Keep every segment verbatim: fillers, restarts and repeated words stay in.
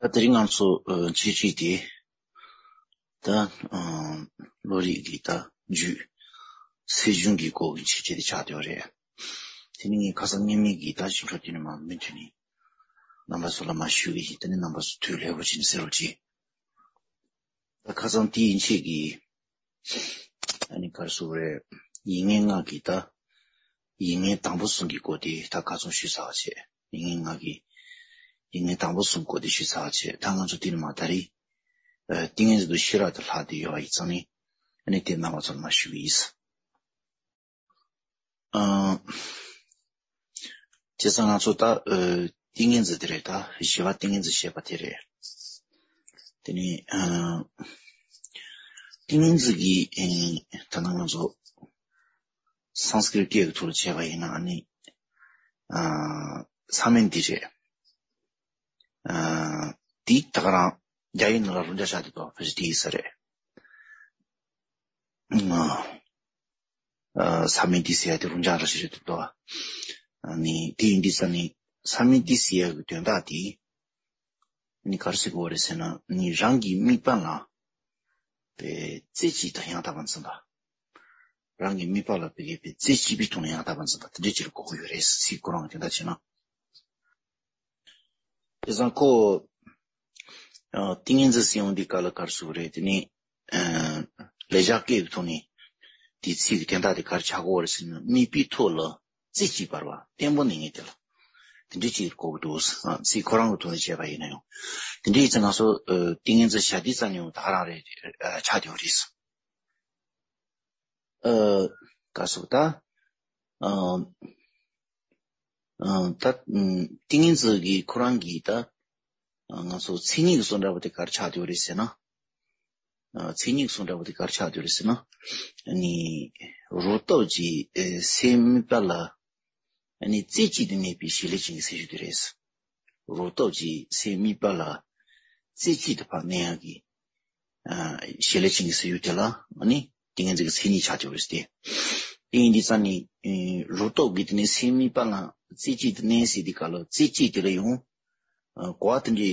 ད་དེ་རིང་ང་ཚོ་ཨ་འཆད་ཁྲིད་དེ་ད་ཨ་བློ་རིག་གི་ད་རྒྱུད་སེམས་བྱུང་གི་སྐོར་གྱི་འཆད་ཁྲིད་དེ་ཆགས་བསྡད་ཡོད་རེད། དེ་ནི་ངས་ཁ་སང་སྔོན་མའི་གི་ད་ཞིབ་འཇུག་དེ་ནི་མ་མུ་མཐུད་ནས་རྣམ་པ་ཚོ་ལ་མ་ཞུ་གི་ཡིན། དེ་ནི་རྣམ་པ་ཚོ་ཐུགས་ལེགས་པོ་བྱས་ནས་གསན་རོགས་གྱིས། ད་ཁ་སང་དེ་ཡན་ཆད་ཀྱི་ཨ་ནི་ག་རེ་ཟེར་དགོས་རེད། ཡིན་ངེས་ངག་གི་ད་ཡིན་ངེས་དང་པོ་གསུམ་གྱི་སྐོར་དེ་ད་ཁ་སང་ཞུས་ཚར་བ་བྱས། ཡིན་ངེས་ངག་གི་ཡིན་ངེས་དང་པོ་གསུམ་སྐོར་དེ་ཞུས་ཚར་བ་བྱས། ད་ང་ཚོ་དེ་ནི་མ་ད་རེས་ཨ་ཏིང་ངེ་འཛིན་དུ་ཤེས་རབ་ཏུ་ལྷག་བསྡད་ཡོད་པ་ཡིན་ཙང་ནི་ཨ་ནི་དེ་རྣམ་པ་ཚོར་མ་ཞུ་གི་ཡིན། ཨ། བྱས་ཙང་ང་ཚོ་ད་ཨ་ཏིང་ངེ་འཛིན་དེ་རེད། ད་བཞི་པ་ཏིང་ངེ་འཛིན་བཤད་པ་དེ་རེད། དེ་ནི་ཨ་ཏིང་ངེ་འཛིན་གྱི་ཨ་ད་ནང་ང་ཚོ་སཾ་སྐྲྀཏ་སྐད་ཀྱི་ཐོག་ལ་བྱས་པ་ཡིན་ན་ཨ་ནི་ཨ་ས་མིང་འདི་རེད། ཨ་འདི་ད་ག་རང་རྒྱ་ཡིག་ནང་ལ་རུང་འཇགས་བཞག་བསྡད་འདུག་ཕལ་ཆེར་དེ་ཡིན་ས་རེད། ཨ། ཨ་ས་མིང་འདི་ཟེར་ཡ་དེ་རུང་འཇགས་ར་ཞིག་རེད་འདུག་ཨ། ཨ་ནི་དེ་ཡིན་དུས་ཙ་ནི་ས་མིང་འདི་ཟེར་ཡ་གི་དོན་དག་དེ་ནི་ག་རེ་ཟེར་དགོས་རེད་ཟེར་ན། ནི་རང་གི་དམིགས་པ་ལ་པའི་རྩེ་གཅིག་ཏུ་ཡང་དག་པར་འཛིན་པ། རང་གི་དམིགས་པ་ལ་པའི་པའི་རྩེ་གཅིག་པའི་ཐོག་ནས་ཡང་དག་པར་འཛིན་པ་དེ་འདྲ་ཅིག་ལ་གོ་དགོས་ཡོད་རེད། ཚིག་ཁོ་རང་གི་དོན་དག་བྱས་ན། དེ་ཙང་ཁོ་ཨ་ཏིང་ངེ་འཛིན་ཟེར་ཡོང་དུས་སྐབས་ལ་ག་རེ་ཟེར་དགོས་རེད། དེ་ནི་ཨ་ལེགས་སྦྱར་སྐད་ཀྱི་ཐོག་ནས་དེའི་ཚིག་གི་དོན་དག་དེ་ག་རེ་ཆགས་ཀྱི་ཡོད་རེད་ཟེར་ན། དམིགས་པའི་ཐོག་ལ་རྩེ་གཅིག་པ་རེད་བ། བརྟན་པོ་གནས་ངེས་དེ་ལ་དེ་འདྲ་ཅིག་གོ་གི་འདུག་ཨ་ཚིག་ཁོ་རང་གི་ཐོག་ནས་བྱས་པ་ཡིན་ན་ཡང་། དེ་འདྲ་ཡིན་ཙང་ང་ཚོ་ཨ་ཏིང་ངེ་འཛིན་བྱ་དུས་ཙམ་ནས་ཡང་ད་ག་རང་རེད། ཨ་ཆགས་བསྡད་ཡོད་རེད། ཨ་ག་རེ་ཟེར་དགོས་ད། ཨ་ཨ་ད་ཨ་ཏིང་ངེ་འཛིན་གྱི་ཁོ་རང་གི་ད་ཨ་ང་ཚོ་མཚན་ཉིད་ཀྱི་བཟོ་འདྲ་པོ་དེ་ག་རེ་ཆགས་བསྡད་ཡོད་རེད་ཟེར་ན། ཨ་མཚན་ཉིད་ཀྱི་བཟོ་འདྲ་པོ་དེ་ག་རེ་ཆགས་བསྡད་ཡོད་རེད་ཟེར་ན། ཨ་ནི་རོ་སྟོབས་ཀྱིས་ཨ་སེམས་དམིགས་པ་ལ་ཨ་ནི་རྩེ་གཅིག་ཏུ་གནས་པའི་བྱེད་ལས་ཅན་གྱི་སེམས་ཤིག་དེ་རེད། རོ་སྟོབས་ཀྱིས་སེམས་དམིགས་པ་ལ་རྩེ་གཅིག་ཏུ་ཕར་གནས་ཡག་གི་ཨ་བྱེད་ལས་ཅན་གྱི་སེམས་ཤིག་དེ་ལ་ཨ་ནི་ཏིང་ངེ་འཛིན་གྱི་མཚན་ཉིད་ཆགས་ཀྱི་ཡོད་རེད་དེ། དེ་ཡིན་དུས་ཙང་ནི་ཨ་རོ་སྟོབས་ཀྱིས་དེ་ནས་སེམས་དམིགས་པ་ལ་རྩེ་གཅིག་ཏུ་གནས་ཟེར་དུས་སྐབས་ལ་རྩེ་གཅིག་དེ་ལ་ཡང་ཨ་གོ་བ་དེ་འདྲའི་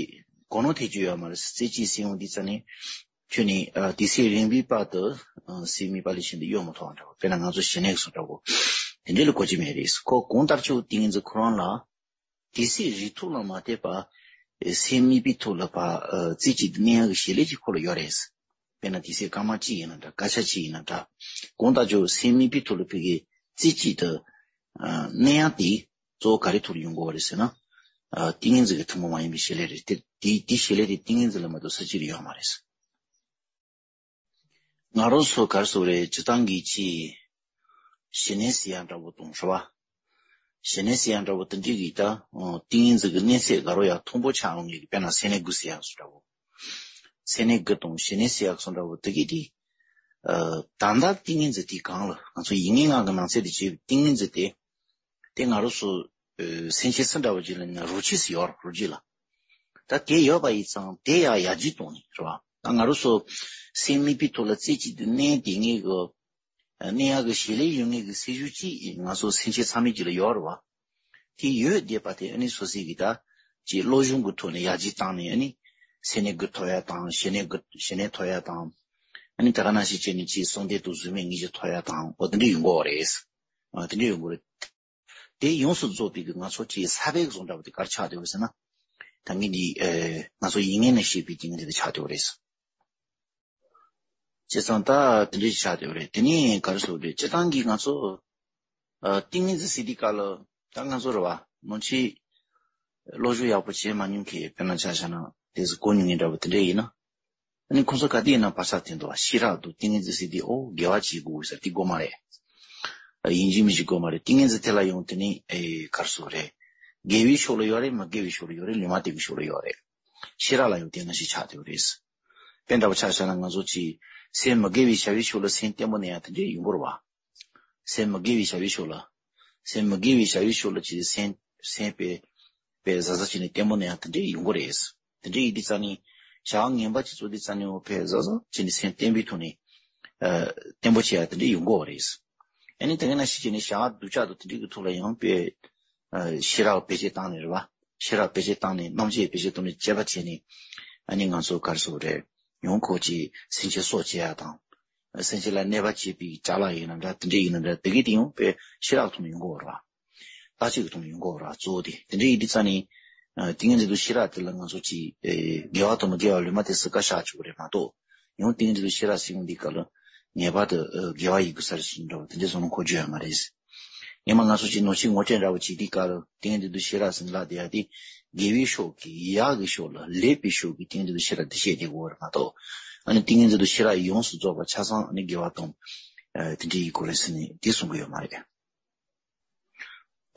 གོ་ནོར་ཐེབས་ཀྱི་ཡོད་མ་རེད། རྩེ་གཅིག་ཟེར་ཡོང་དུས་ཙང་ནི་ཁྱོད་ནི་ཨ་དུས་ཚོད་རིང་པོའི་བར་དུ་ཨ་སེམས་དམིགས་པ་ལས་གཞན་དུ་གཡོལ་མ་ཐུབ་པ་འདྲ་བོ། དཔེར་ན་ང་ཚོ་ཞི་གནས་སུ་འདྲ་བོ་དེ་འདྲ་ལ་གོ་གི་མེད་རེད། ཁོ་གང་ལྟར་ཆོས་ཏིང་ངེ་འཛིན་ཁོ་རང་ལ་དུས་ཚོད་རིང་ཐུང་ལ་མ་ལྟོས་པར་ཨ་སེམས་དམིགས་པའི་ཐོག་ལ་ཕར་ཨ་རྩེ་གཅིག་ཏུ་གནས་ཡག་གི་བྱེད་ལས་ཅིག་ཁོ་ལ་ཡོད་རེད། དཔེར་ན་དུས་ཚོད་སྐར་མ་གཅིག་ཡིན་ན་འདྲ། སྐར་ཆ་གཅིག་ཡིན་ན་འདྲ། གང་ལྟར་ཆོས་སེམས་དམིགས་པའི་ཐོག་ལ་ཕ་གི་རྩེ་གཅིག་ཏུ་ཨ་གནས་ཡག་དེ་གཙོ་བོ་ག་རེ་ཐོག་ལ་ཡོང་གི་ཡོད་རེད་ཟེར་ན། ཨ་ཏིང་ངེ་འཛིན་གྱི་ཐུན་མོང་མ་ཡིན་པའི་བྱེད་ལས་རེད། དེ་དེ་དེ་བྱེད་ལས་དེ་ཏིང་ངེ་འཛིན་ལ་མ་གཏོགས་ས་གཅིག་ལ་ཡོད་མ་རེད། ང་རང་ཚོ་ག་རེ་ཟེར་དགོས་རེད། སྤྱིར་བཏང་གི་ཅིག་ཞི་གནས་ཟེར་ཡག་འདྲ་བོ་དང་རེད་བ། ཞི་གནས་ཟེར་ཡག་འདྲ་བོ་དེ་འདྲ་གི་ད་ཨ་ཏིང་ངེ་འཛིན་གྱི་གནས་ཚད་དགའ་རབ་ཡག་མཐོན་པོ་ཆགས་ཡོང་གི། དཔེར་ན་སེམས་གནས་དགུ་ཟེར་ཡག་སོགས་འདྲ་བོ། སེམས་གནས་དགུ་དང་ཞི་གནས་ཟེར་ཡག་སོགས་འདྲ་བོ་དེ་གི་དེ་ཨ་ད་ལྟ་ཏིང་ངེ་འཛིན་དེ་གང་ལ་ང་ཚོ་ཡིན་ངེས་ངག་གི་ནང་ཚན་དེ་བྱས་ཏིང་ངེ་འཛིན་དེ། དེ་ང་རང་ཚོ་ཨ་སེམས་ཅན་སུ་འདྲ་བོ་ཅིག་ལ་ཡིན་ན་རོ་ཁྱི་ཟེར་ཡོད་རེད། རོ་ཁྱི་ལ། ད་དེ་ཡོད་པ་ཡིན་ཙང་དེ་ཡང་ཡར་རྒྱས་གཏོང་ནི་རེད་བ། ད་ང་རང་ཚོ་སེམས་དམིགས་པའི་ཐོག་ལ་རྩེ་གཅིག་ཏུ་གནས་བསྡད་མཁན་གྱི་གནས་ཡག་གི་བྱེད་ལས་ཡོད་མཁན་གྱི་སེམས་ཤུགས་ཅིག་ང་ཚོ་སེམས་ཅན་ཚང་མའི་རྒྱུད་ལ་ཡོད་རེད་བ། དེ་ཡོད་བསྡད་པ་དེ་ཨ་ནི་སོ་སོའི་གི་ད་ཅིག་བློ་སྦྱོང་གི་ཐོག་ནས་ཡར་རྒྱས་བཏང་ནས་ཨ་ནི་སེམས་གནས་དགུ་ཐོབ་ཡག་དང་། ཞི་གནས་དགུ་ཞི་གནས་ཐོབ་ཡག་དང་། ཨ་ནི་ད་ག་ནང་བཞིན་བྱས་ནས་ཅིག་གསང་བདེ་དང་གཟུགས་མེད་ལྔ་བརྒྱ་ཐོབ་ཡག་དང་། འོ་དེ་འདྲ་ཡོང་གི་ཡོད་རེད། ཨ་དེ་འདྲ་ཡོང་གི་ཡོད་རེད། དེ་ཡོངས་སུ་རྫོགས་པའི་གི་ང་ཚོ་གི་ས་བོན་བཟོ་འདྲ་བོ་དེ་ག་རེ་ཆགས་བསྡད་ཡོད་ཟེར་ན། ད་ངས་འདི་ཨེ་ང་ཚོ་ཡིན་ངེས་ནས་ཤེས་པའི་ཏིང་ངེ་འཛིན་དེ་ཆགས་བསྡད་ཡོད་རེད། བྱས་ཙང་ད་དེ་འདྲ་ཞིག་ཆགས་བསྡད་ཡོད་རེད། དེ་ནས་ག་རེ་ཟེར་དགོས་རེད། སྤྱིར་བཏང་གི་ང་ཚོ་ཨ་ཏིང་ངེ་འཛིན་ཟེར་དུས་སྐབས་ལ་ད་ང་ཚོ་རེད་བ། མང་ཆེ་བློ་སྦྱོང་ཡག་པོ་བྱས་མ་མྱོང་མཁན། དཔེར་ན་ཆ་བཞག་ན་དེ་ཚོ་གོ་མྱོང་མཁན་འདྲ་བོ་དེ་འདྲ་ཡིན་ན། ཨ་ནི་ཁོང་ཚོ་ག་དུས་ཡིན་ན་བག་ཆགས་དེ་འདུག་བ། ཤེས་རབ་ཏུ་ཏིང་ངེ་འཛིན་ཟེར་དུས་ཨོ་དགེ་བ་བྱེད་དགོས་ཟེར་དེ་དགོས་མ་རེད། ཡིན་གཅིག་མིན་གཅིག་དགོས་མ་རེད། ཏིང་ངེ་འཛིན་དེ་ལ་ཡང་དེ་ནི་ཨེ་ག་རེ་ཟེར་དགོས་རེད། དགེ་བའི་ཕྱོགས་ལ་ཡོད་རེད། མི་དགེ་བའི་ཕྱོགས་ལ་ཡོད་རེད། ལུང་མ་བསྟན་པའི་ཕྱོགས་ལ་ཡོད་རེད། ཤེས་རབ་ལ་ཡང་དེ་ནང་བཞིན་ཆགས་བསྡད་ཡོད་རེད། དཔེ་འདྲ་བོ་ཆ་བཞག་ན་ང་ཚོ་གི་སེམས་མི་དགེ་བའི་བྱ་བའི་ཕྱོགས་ལ་སེམས་བརྟན་པོ་གནས་ཡག་དེ་འདྲ་ཡོང་གི་རེད་བ། སེམས་མི་དགེ་བའི་བྱ་བའི་ཕྱོགས་ལ། སེམས་མི་དགེ་བའི་བྱ་བའི་ཕྱོགས་ལ་ཅིག་སེམས་སེམས་དཔེ་དཔེ་གཟབ་གཟབ་བྱས་ནས་བརྟན་པོ་གནས་ཡག་དེ་འདྲ་ཡོང་གི་རེད། དེ་འདྲ་ཡིན་དུས་ཙང་ནི་བྱ་བ་ངན་པ་ཅིག་བཙལ་དུས་ཙང་ནི་འོ་དཔེ་གཟབ་གཟབ་བྱས་ནས་སེམས་བརྟན་པོའི་ཐོག་ནས་ཨ་བརྟན་པོ་བྱེད་ཡག་དེ་འདྲ་ཡོང་གི་རེད། ཨ་ནི་དེ་ག་ནང་བཞིན་བྱས་ནས་བྱ་བ་སྡུག་ཅག་དང་དེ་འདྲ་གི་ཐོག་ལ་ཡང་དཔེ་ཨ་ཤེས་རབ་བེད་སྤྱོད་བཏང་ནས་རེད་བ། ཤེས་རབ་བེད་སྤྱོད་བཏང་ནས་རྣམ་དཔྱོད་བེད་སྤྱོད་བཏང་ནས་དཔྱད་པ་བྱས་ནས་ཨ་ནི་ང་ཚོ་ག་རེ་ཟེར་དགོས་རེད། ཡང་ཁོ་ཅིག་སེམས་ཅན་སྲོག་བཅད་ཡ་དང་། སེམས་ཅན་ལ་གནོད་པ་བྱེད་པའི་ཅ་ལག་ཡིན་ན་འདྲ་དེ་འདྲ་ཡིན་ན་འདྲ་དེ་གི་དེ་ཡང་དཔེ་ཤེས་རབ་ཐོག་ནས་ཡོང་གི་ཡོད་རེད་བ། བརྟག་དཔྱད་ཀྱི་ཐོག་ནས་ཡོང་གི་ཡོད་རེད་བ་གཙོ་བོ་དེ། དེ་འདྲ་ཡིན་དུས་ཙང་ནས་ཏིང་ངེ་འཛིན་དང་ཤེས་རབ་དེ་ལ་ང་ཚོ་ཅིག་དགེ་བ་དང་མི་དགེ་བ་ལུང་མ་བསྟན་སྲིད་ཀ་བཞག་ཆོག་གི་རེད་མ་གཏོགས། ཡང་ཏིང་ངེ་འཛིན་དང་ཤེས་རབ་ཟེར་ཡོང་དུས་སྐབས་ལ་ངེས་པར་དུ་དགེ་བ་ཡིན་དགོས་ས་རེད་ཟེར་འདྲ་བ་དེ་འདྲ་བཟོ་ན་གོ་རྒྱུ་ཡོད་མ་རེད། སྔོན་མ་ང་ཚོ་ཅིག་ནོར་འཁྲུལ་ངོ་སྤྲོད་འདྲ་བོ་བྱེད་དུས་སྐབས་ལ་ཏིང་ངེ་འཛིན་དང་ཤེས་རབ་ཟེར་ལབ་བསྡད་ཡ་དེ་དགེ་བའི་ཕྱོགས་ཀྱི་ཡག་གི་ཕྱོགས་ལ་ལེགས་པའི་ཕྱོགས་ཀྱི་ཏིང་ངེ་འཛིན་དང་ཤེས་རབ་དེ་བཤད་བསྡད་ཡོད་རེད་མ་གཏོགས། ཨ་ནི་ཏིང་ངེ་འཛིན་དང་ཤེས་རབ་ཡོངས་སུ་རྫོགས་པ་ཆ་ཚང་ཨ་ནི་དགེ་བ་དང་དེ་འདྲ་ཡིན་དགོས་རེད་ཟེར་ནས་དེ་གསུང་གི་ཡོད་མ་རེད།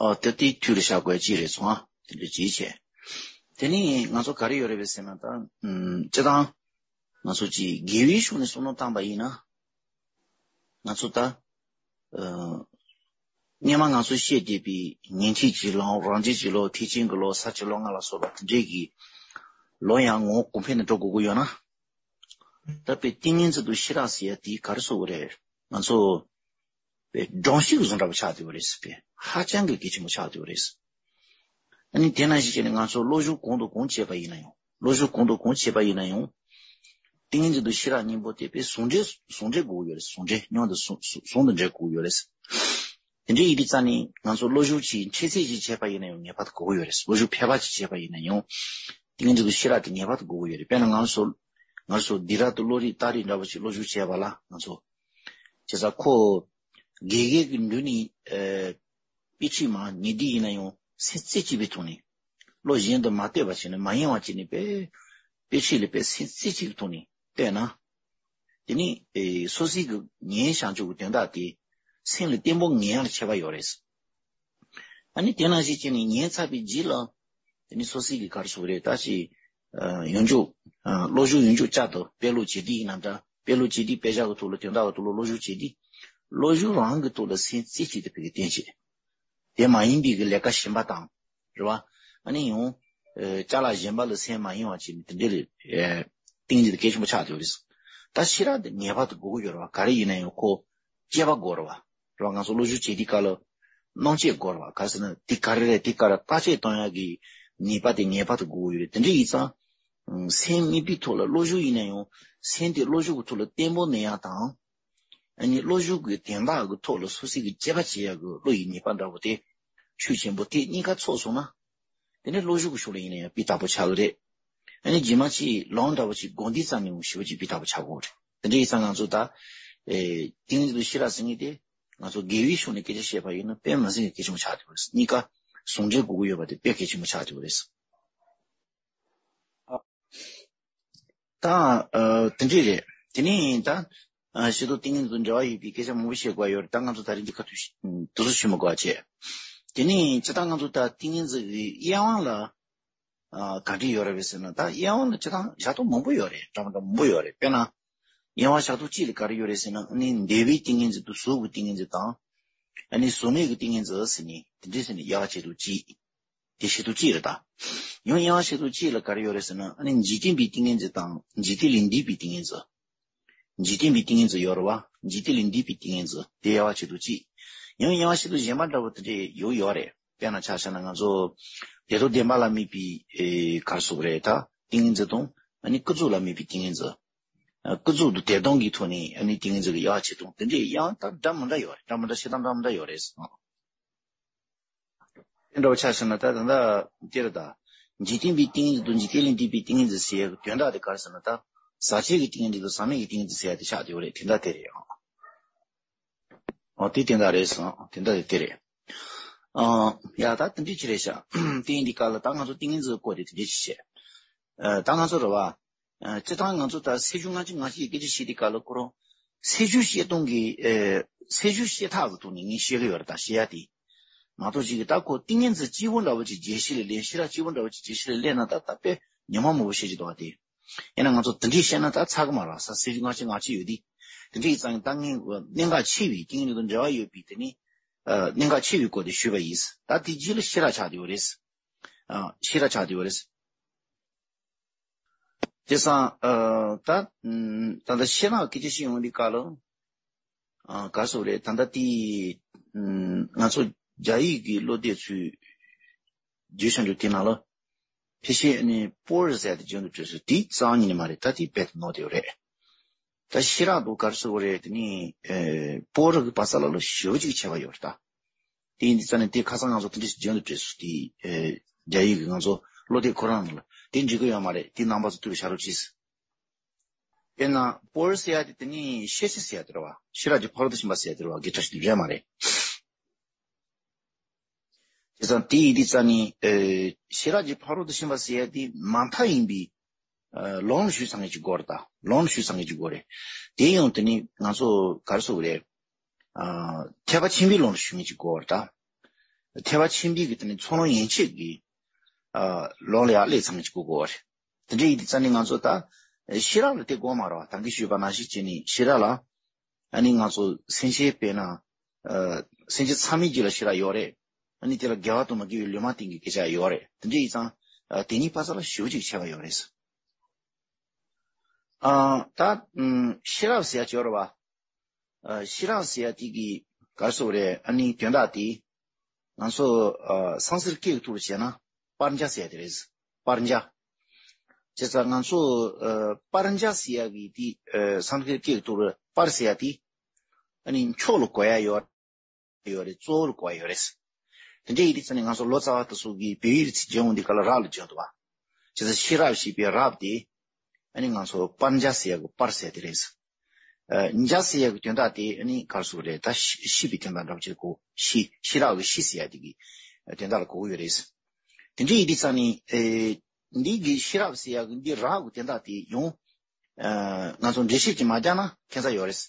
ཨ་དེ་དེ་དུས་ལ་བཞག་དགོས་ཅི་རེད་སོང་ཨ་དེ་འདྲ་ཅིག་བྱས། དེ་ནི་ང་ཚོ་ག་རེ་ཡོད་རེད་པས་ཟེར་ན་ད་ཨམ་སྤྱི་བཏང་ང་ཚོ་ཅིག་དགེ་བའི་ཕྱོགས་ནས་བསམ་བློ་བཏང་པ་ཡིན་ན། ང་ཚོ་ད། ཨ། སྔོན་མ་ང་ཚོ་བཤད་བསྡད་པའི་ཉན་ཐོས་ཀྱི་ལམ་རང་རྒྱལ་གྱི་ལམ་ཐེག་ཆེན་གྱི་ལམ་ས་བཅུ་ལམ་ལྔ་ལ་སོགས་པ་དེ་འདྲས་ཀྱི་ལམ་ཡང་ངོ་བོ་གོང་འཕེལ་ནས་འགྲོ་དགོས་ཀྱི་ཡོད་ན། ད་དཔེ་ཏིང་ངེ་འཛིན་དང་ཤེས་རབ་ཟེར་ཡ་དེ་ག་རེ་ཟེར་དགོས་རེད། ང་ཚོ་དཔེ་སྒྲོམ་གཞི་གི་བཟོ་འདྲ་པོ་ཆགས་བསྡད་ཡོད་རེད་ཟེར་བས་ཧ་ཅང་གི་གལ་ཆེན་པོ་ཆགས་བསྡད་ཡོད་རེད། ཨ་ནི་དེ་ནང་བཞིན་བྱས་ནས་ང་ཚོ་བློ་སྦྱོང་གང་དང་གང་བྱས་པ་ཡིན་ན་ཡང་། བློ་སྦྱོང་གང་དང་གང་བྱས་པ་ཡིན་ན་ཡང་། ཏིང་ངེ་འཛིན་དང་ཤེས་རབ་གཉིས་པོ་དེ་དཔེ་ཟུང་འབྲེལ་ཟུང་འབྲེལ་དགོས་ཀྱི་ཡོད་རེད། ཟུང་འབྲེལ་མཉམ་དུ་ཟུང་ཟུང་ཟུང་དུ་འབྲེལ་དགོས་ཀྱི་ཡོད་རེད། དེ་འདྲའི་ཡིན་དུས་ཙང་ནས་ང་ཚོ་བློ་སྦྱོང་ཅིག་འཕྲལ་སེལ་ཅིག་བྱས་པ་ཡིན་ན་ཡང་ངེས་པར་དུ་དགོས་ཀྱི་ཡོད་རེད། བློ་སྦྱོང་ཕལ་པ་ཅིག་བྱས་པ་ཡིན་ན་ཡང་། ཏིང་ངེ་འཛིན་དང་ཤེས་རབ་དེ་ངེས་པར་དུ་དགོས་ཀྱི་ཡོད་རེད། དཔེར་ན་ང་ཚོ་ང་ཚོ་སྡིགས་ར་དང་བློ་རིག་རྟགས་རིགས་འདྲ་པོ་ཅིག་བློ་སྦྱོང་བྱས་པ་ལ་ང་ཚོ། བྱས་ཙང་ཁོ། དགེ་རྒན་གྱི་མདུན་ནས། ཨ། དཔེ་ཁྲིད་མ་ཉེ་སྡིག་ཡིན་ན་ཡང་སེམས་རྩེ་གཅིག་པའི་ཐོག་ནས། བློ་གཞན་དུ་མ་གཏད་པ་བྱས་ནས་མ་ཡེངས་པ་བྱས་ནས་དཔེ། དཔེ་ཁྲིད་ལ་དཔེ་སེམས་རྩེ་གཅིག་པའི་ཐོག་ནས་བལྟས་ན། དེ་ནི། ཨེ། སོ་སོའི་གི་ཉན་བྱང་ཆུབ་ཀྱི་དོན་དག་དེ། སེམས་ལ་བརྟན་པོ་ངེས་ཡག་ལ་ཁྱད་པར་ཡོད་རེད། ཨ་ནི་དེ་ནང་བཞིན་བྱས་ནས་ཉན་ཚར་བའི་རྗེས་ལ། དེ་ནི་སོ་སོའི་གི་ག་རེ་ཟེར་དགོས་རེད་ད་ཅི། ཨ། ཡོངས་རྫོགས། ཨ། བློ་སྦྱོང་ཡོངས་རྫོགས་བསྐྱར་དུ་དཔེ་ཀློག་བྱེད་དུས་ཡིན་ན་འདྲ། དཔེ་ཀློག་བྱེད་དུས་དཔེ་ཆ་གི་ཐོག་ལ་དོན་དག་གི་ཐོག་ལ་བློ་སྦྱོང་བྱེད་དུས། བློ་སྦྱོང་རང་གི་ཐོག་ལ་སེམས་རྩེ་གཅིག་ཏུ་ཕ་གི་བསྟེན་བྱེད། དེ་མ་ཡིན་པའི་གི་ལས་ཀ་གཞན་པ་དང་། རེད་བ། ཨ་ནི་ཡང་། ཨ། ཅ་ལག་གཞན་པ་ལ་སེམས་མ་ཡེངས་པ་བྱས་ནས་དེ་འདྲ་ལས། ཨ། ཏིང་འཛིན་དེ་གལ་ཆེན་པོ་ཆགས་བསྡད་ཡོད་རེད། ད་ཤེས་རབ་དེ་ངེས་པར་དུ་དགོས་ཀྱི་ཡོད་རེད་བ། ག་རེ་ཡིན་ན་ཡང་ཁོ། དཔྱད་པ་དགོས་རེད་བ། རེད་བ། ང་ཚོ་བློ་སྦྱོང་བྱེད་དུས་སྐབས་ལ། རྣམ་དཔྱད་དགོས་རེད་བ། ག་རེ་ཟེར་ན་དེ་ག་རེ་རེད་དེ་ག་རེ་བརྟག་དཔྱད་གཏོང་ཡག་གི་ནུས་པ་དེ་ངེས་པར་དུ་དགོས་ཀྱི་ཡོད་རེད། དེ་འདྲ་ཡིན་ཙང་། ཨ། སེམས་གཉིས་པོའི་ཐོག་ལ་བློ་སྦྱོང་ཡིན་ན་ཡང་སེམས་དེ་བློ་སྦྱོང་གི་ཐོག་ལ་བརྟན་པོ་གནས་ཡག་དང་། ཨ་ནི་བློ་སྦྱོང་གི་དོན་དག་གི་ཐོག་ལ་སོ་སོའི་གི་དཔྱད་པ་བྱེད་ཡག་གི་བློ་ཡི་ནུས་པ་འདྲ་པོ་དེ་ཤུགས་ཆེན་པོ་དེ་གཉིས་ཀ་ཚོགས་སོང་ན། དེ་ནས་བློ་སྦྱོང་གི་ཕྱོགས་ལ་ཡིན་ན་ཡང་སྤུས་དག་པོ་ཆགས་ཀྱི་རེད། ཨ་ནི་རྗེས་མ་ཅིག་ལམ་འདྲ་པོ་ཅིག་སྒོམ་དུས་ཙམ་ནས་ཞེ་པོ་ཅིག་སྤུས་དག་པོ་ཆགས་ཀྱི་རེད། དེ་འདྲ་ཡིན་ཙང་ང་ཚོ་ད། ཨེ། ཏིང་འཛིན་དང་ཤེས་རབ་ཟེར་མཁན་དེ། ང་ཚོ་དགེ་བའི་ཕྱོགས་ནས་སྐད་ཆ་བཤད་པ་ཡིན་ན་དཔེ་མི་སྲིད་ཀྱི་གལ་ཆེན་པོ་ཆགས་བསྡད་ཡོད་རེད། གཉིས་ཀ་ཟུང་འབྲེལ་དགོས་ཀྱི་ཡོད་པ་དེ་དཔེ་གལ་ཆེན་པོ་ཆགས་བསྡད་ཡོད་རེད། ད། ཨ། དེ་འདྲས་རེད། དེ་ནས་ད། ཨ། ཤེས་རབ་ཏིང་ངེ་འཛིན་དང་འབྲེལ་བ་ཡོད་པའི་སྐད་ཆ་མང་པོ་བཤད་དགོས་ཡོད་རེད། ད་ང་ཚོ་ད་རིང་འདི་ཁ་ཐུག་དུ་སུ་ཞུ་མི་དགོས་པ་བྱས། དེ་ནས་སྤྱིར་བཏང་ང་ཚོ་ད་ཏིང་ངེ་འཛིན་གྱི་དབྱེ་བ་ལ། ཨ། ག་འདྲས་ཡོད་རེད་པས་ཟེར་ན། ད་དབྱེ་བ་ལ་སྤྱིར་བཏང་བཞག་སྟངས་མང་པོ་ཡོད་རེད། འདྲ་མི་འདྲ་མང་པོ་ཡོད་རེད། དཔེར་ན། དབྱེ་བ་བཞག་སྟངས་གཅིག་ལ་ག་རེ་ཡོད་རེད་ཟེར་ན། ཨ་ནི་འདས་པའི་ཏིང་ངེ་འཛིན་དང་གཟུགས་ཀྱི་ཏིང་ངེ་འཛིན་དང་། ཨ་ནི་གཟུགས་མེད་ཀྱི་ཏིང་ངེ་འཛིན་ཟེར་ནས་དེ་འདྲས་ཟེར་ནས་དབྱེ་བ་ཕྱེ་སྟངས་གཅིག་དེ་བྱེད་སྟངས་གཅིག་རེད་ད། ཡང་དབྱེ་བ་ཕྱེ་སྟངས་གཅིག་ལ་ག་རེ་ཡོད་རེད་ཟེར་ན། ཨ་ནི་འཇིག་རྟེན་པའི་ཏིང་ངེ་འཛིན་དང་འཇིག་རྟེན་ལས་འདས་པའི་ཏིང་ངེ་འཛིན། འཇིག་རྟེན་པའི་ཏིང་ངེ་འཛིན་ཡོད་རེད་བ། འཇིག་རྟེན་ལས་འདས་པའི་ཏིང་ངེ་འཛིན་དེ་དབྱེ་བ་ཕྱེ་སྟངས་གཅིག་ཡང་དབྱེ་བ་ཕྱེ་སྟངས་གཞན་པ་འདྲ་པོ་དེ་འདྲས་ཡོད་ཡོད་རེད། དཔེར་ན་ཆ་བཞག་ན་ང་ཚོ་བདེ་སྟོང་བདེན་པ་ལ་དམིགས་པའི། ཨེ། ག་རེ་ཟེར་དགོས་རེད་ད། ཏིང་ངེ་འཛིན་དང་། ཨ་ནི་ཀུན་རྫོབ་ལ་དམིགས་པའི་ཏིང་ངེ་འཛིན། ཨ། ཀུན་རྫོབ་དང་དོན་དམ་གྱི་ཐོག་ནས་ཨ་ནི་ཏིང་ངེ་འཛིན་གྱི་དབྱེ་བ་ཕྱེ་སྟངས་དེ་འདྲས་ཡང་ད་འདྲ་མི་འདྲ་ཡོད་རེད། འདྲ་མི་འདྲ་བཤད་སྟངས་འདྲ་མི་འདྲ་ཡོད་རེད། དེ་འདྲ་བ་ཆ་བཞག་ན་ད་ད་ལྟ་དེ་རེད་ད། འཇིག་རྟེན་པའི་ཏིང་ངེ་འཛིན་དང་འཇིག་རྟེན་ལས་འདས་པའི་ཏིང་ངེ་འཛིན་ཟེར་ཡག་གི་དོན་དག་དེ་ག་རེ་ཟེར་ན་ད། ཟག་བཅས་ཀྱི་ཏིང་ངེ་འཛིན་དང་ཟག་མེད་ཀྱི་ཏིང་ངེ་འཛིན་ཟེར་ཡག་དེ་ཆགས་བསྡད་ཡོད་རེད། དེ་འདྲ་དེ་རེད་ཨང་། འོ་དེ་དེ་འདྲ་རེད་སོང་། དེ་འདྲ་དེ་དེ་རེད། ཨང་། ཡ་ད་དེ་འདྲ་ཅིག་རེད་ཤག་དེ་ཡིན་དུས་སྐབས་ལ་ད་ང་ཚོ་ཏིང་ངེ་འཛིན་སྐོར་དེ་དེ་འདྲ་ཅིག་བཤད། ཨ། ད་ང་ཚོ་རེད་བ། ཨ། སྤྱིར་བཏང་ང་ཚོ་ད་སེམས་བྱུང་སྔ་ཕྱི་སྔ་ཕྱི་ཡི་སྐད་ཆ་བཤད་དུས་སྐབས་ལ་ཁོ་རང་སེམས་བྱུང་བཤད་སྟངས་ཀྱི། ཨེ། སེམས་བྱུང་བཤད་ཐབས་ཀྱི་ཐོག་ནས་ངས་བཤད་ཀྱི་ཡོད་རེད། ད་བཤད་ཡ་དེ་མ་གཏོགས་ཅིག་གི་ད་ཁོ་ཏིང་ངེ་འཛིན་གཅིག་པོ་འདྲ་བོ་ཅིག་རྒྱས་བཤད་ལ་ལེན། ཤེས་རབ་གཅིག་པོ་འདྲ་བོ་ཅིག་རྒྱས་བཤད་ལ་ལེན་ན་ད་ད་དཔེ་ཉོན་མོངས་མང་པོ་བཤད་ཀྱི་འདུག་བ་དེ། ཡིན་ན་ང་ཚོ་དེ་འདྲས་བཤད་ན་ད་ཚར་གི་མ་རེད་ས། སེམས་བྱུང་སྔ་ཕྱི་སྔ་ཕྱི་ཡོད་དུས། དེ་འདྲས་ཡིན་ཙང་ད་ངས་གནད་འགག་ཆེ་བའི་ཏིང་ངེ་འཛིན་དང་འབྲེལ་བ་ཡོད་པའི་དེ་ནི། ཨ། གནད་འགག་ཆེ་བའི་སྐོར་དེ་ཞུས་པ་ཡིན། ད་དེ་རྗེས་ལ་ཤེས་རབ་ཆགས་བསྡད་ཡོད་རེད། ཨ། ཤེས་རབ་ཆགས་བསྡད་ཡོད་རེད། དེ་སང་། ཨ། ད། ཨམ། ད་ལྟ་ཤེས་རབ་སྐད་ཆ་བཤད་ཡོང་དུས་སྐབས་ལ། ཨ། ག་རེ་ཟེར་དགོས་རེད། ད་ལྟ་དེ། ཨམ། ང་ཚོ་རྒྱ་ཡིག་གི་སློབ་དེབ་ཚོའི་བརྗོད་བྱ་འདྲ་དེ་ནང་ལ། ཕལ་ཆེར་ནི་པོར་ཟེར་ཡ་དེ་འཇོན་དུ་བྲོས་སོང་། དེ་རྩ་བ་ཉིད་ནས་མ་རེད། ད་དེ་རྦད་དེ་ནོར་བསྡད་ཡོད་རེད། ད་ཤེས་རབ་དང་ག་རེ་ཟེར་དགོས་རེད། དེ་ནི་ཨེ་པོར་གི་བར་ས་ལ་ལོ་ཞེ་པོ་ཅིག་ཁྱད་པར་ཡོད་རེད་ད། དེ་ཡིན་དུས་ཙང་ནས་དེ་ཁ་སང་ང་ཚོ་དེ་འདྲ་ཞིག་འཇོན་དུ་བྲོས་སོང་། དེ་ཨེ་རྒྱ་ཡིག་གི་ང་ཚོ་བློ་གཏད་ཁོ་རང་ལ་དེ་འབྲི་གི་ཡོད་མ་རེད། དེ་རྣམ་པ་ཚོ་ཐུགས་ལ་བཞག་རོགས་གྱིས། དཔེར་ན་པོར་ཟེར་ཡ་དེ་དེ་ནི་ཤེར་ཕྱིན་ཟེར་ཡ་དེ་རེད་བ། ཤེས་རབ་ཀྱི་ཕ་རོལ་ཏུ་ཕྱིན་པ་ཟེར་ཡ་དེ་རེད་བ། དགེ་ཕྲ་ཞིག་རེད་མ་རེད། བྱས་ཙང་དེ་ཡིན་དུས་ཙང་ནི་ཨེ་ཤེས་རབ་ཀྱི་ཕ་རོལ་ཏུ་ཕྱིན་པ་ཟེར་ཡ་དེ་མ་མཐའ་ཡིན་པའི་ཨ་ལམ་ལ་ཞུགས་ཚར་མཁན་ཅིག་དགོས་རེད་ད། ལམ་ལ་ཞུགས་ཚར་མཁན་ཅིག་དགོས་རེད། དེ་ཡང་དེ་ནི་ང་ཚོ་ག་རེ་ཟེར་དགོས་རེད། ཨ་ཐེག་པ་ཆེན་པོའི་ལམ་ལ་ཞུགས་མཁན་ཅིག་དགོས་རེད་ད། ཐེག་པ་ཆེན་པོའི་གི་དེ་ནི་ཚོགས་ལམ་ཡན་ཆད་ཀྱི་ཨ་ལམ་ལ་ཡར་སླེབས་ཚར་མཁན་ཅིག་དགོས་དགོས་རེད། དེ་འདྲ་ཡིན་དུས་ཙང་ནི་ང་ཚོ་ད་ཤེས་རབ་ལ་དེ་དགོས་མ་རེད་བ། ད་གིན་ཞུས་པ་ནང་བཞིན་བྱས་ནས་ཤེས་རབ་ལ་ཨ་ནི་ང་ཚོ་སེམས་ཅན་དཔེར་ན་ཨ་སེམས་ཅན་ཚང་མའི་རྒྱུད་ལ་ཤེས་རབ་ཡོད་རེད། ཨ་ནི་དེ་ལ་དགེ་བ་དང་མི་དགེ་བའི་ལུང་མ་བསྟན་གྱི་སྐད་ཆ་ཡོད་རེད། དེ་འདྲ་ཡིན་ཙང་ཨ་དེ་གཉིས་བར་ས་ལ་ཞེ་པོ་ཅིག་ཁྱད་པར་ཡོད་རེད། ཨ་ད་ཨམ་ཤེས་རབ་ཟེར་ཡ་ཅིག་ཡོད་རེད་བ། ཨ་ཤེས་རབ་ཟེར་ཡ་དེ་གི་ག་རེ་ཟེར་དགོས་རེད། ཨ་ནི་དོན་དག་དེ་ང་ཚོ་ཨ་སཾ་སྐྲྀཏ་སྐད་ཀྱི་ཐོག་ལ་བྱས་ན་པྲཛྙཱ་ཟེར་ཡ་དེ་རེད། པྲཛྙཱ། བྱས་ཙང་ང་ཚོ་ཨ་པྲཛྙཱ་ཟེར་ཡ་གི་དེ་ཨ་སཾ་སྐྲྀཏ་སྐད་ཀྱི་ཐོག་ལ་པར་ཟེར་ཡ་དེ་ཨ་ནི་མཆོག་ལ་གོ་ཡ་ཡོད་ཡོད་རེད། གཙོ་བོ་ལ་གོ་ཡ་ཡོད་རེད། དེ་འདྲ་ཡིན་དུས་ཙང་ནས་ང་ཚོ་ལོ་ཙཱ་བ་དེ་ཚོ་གིས་བོད་ཡིག་ལ་ཚིག་སྦྱོང་འོང་དུས་སྐབས་ལ་རབ་ལ་སྦྱོང་འདུག་བ། བྱས་ཙང་ཤེས་རབ་ཞེས་པའི་རབ་དེ་ཨ་ནི་ང་ཚོ་པྲཛྙཱ་ཟེར་ཡ་གི་པར་ཟེར་དེ་རེད། ཨ་ཛྙཱ་ཟེར་ཡ་གི་དོན་དག་དེ་ཨ་ནི་ག་རེ་ཟེར་དགོས་རེད། ད་ཤེས་ཤེས་པའི་དོན་དག་འདྲ་པོ་ཅིག་གོ། ཤེས་ཤེས་རབ་ཀྱི་ཤེས་ཟེར་ཡ་དེ་གི་དོན་དག་ལ་གོ་གི་ཡོད་རེད། དེ་འདྲ་ཡིན་དུས་ཙང་ནས་ཨེ་འདི་གི་ཤེས་རབ་ཟེར་ཡ་གི་འདི་རབ་ཀྱི་དོན་དག་དེ་ཡང་ཨ་ང་ཚོ་འགྲེལ་བཤད་ཅིག་མ་རྒྱག་ན་ཁྱད་མཚར་ཡོད་རེད།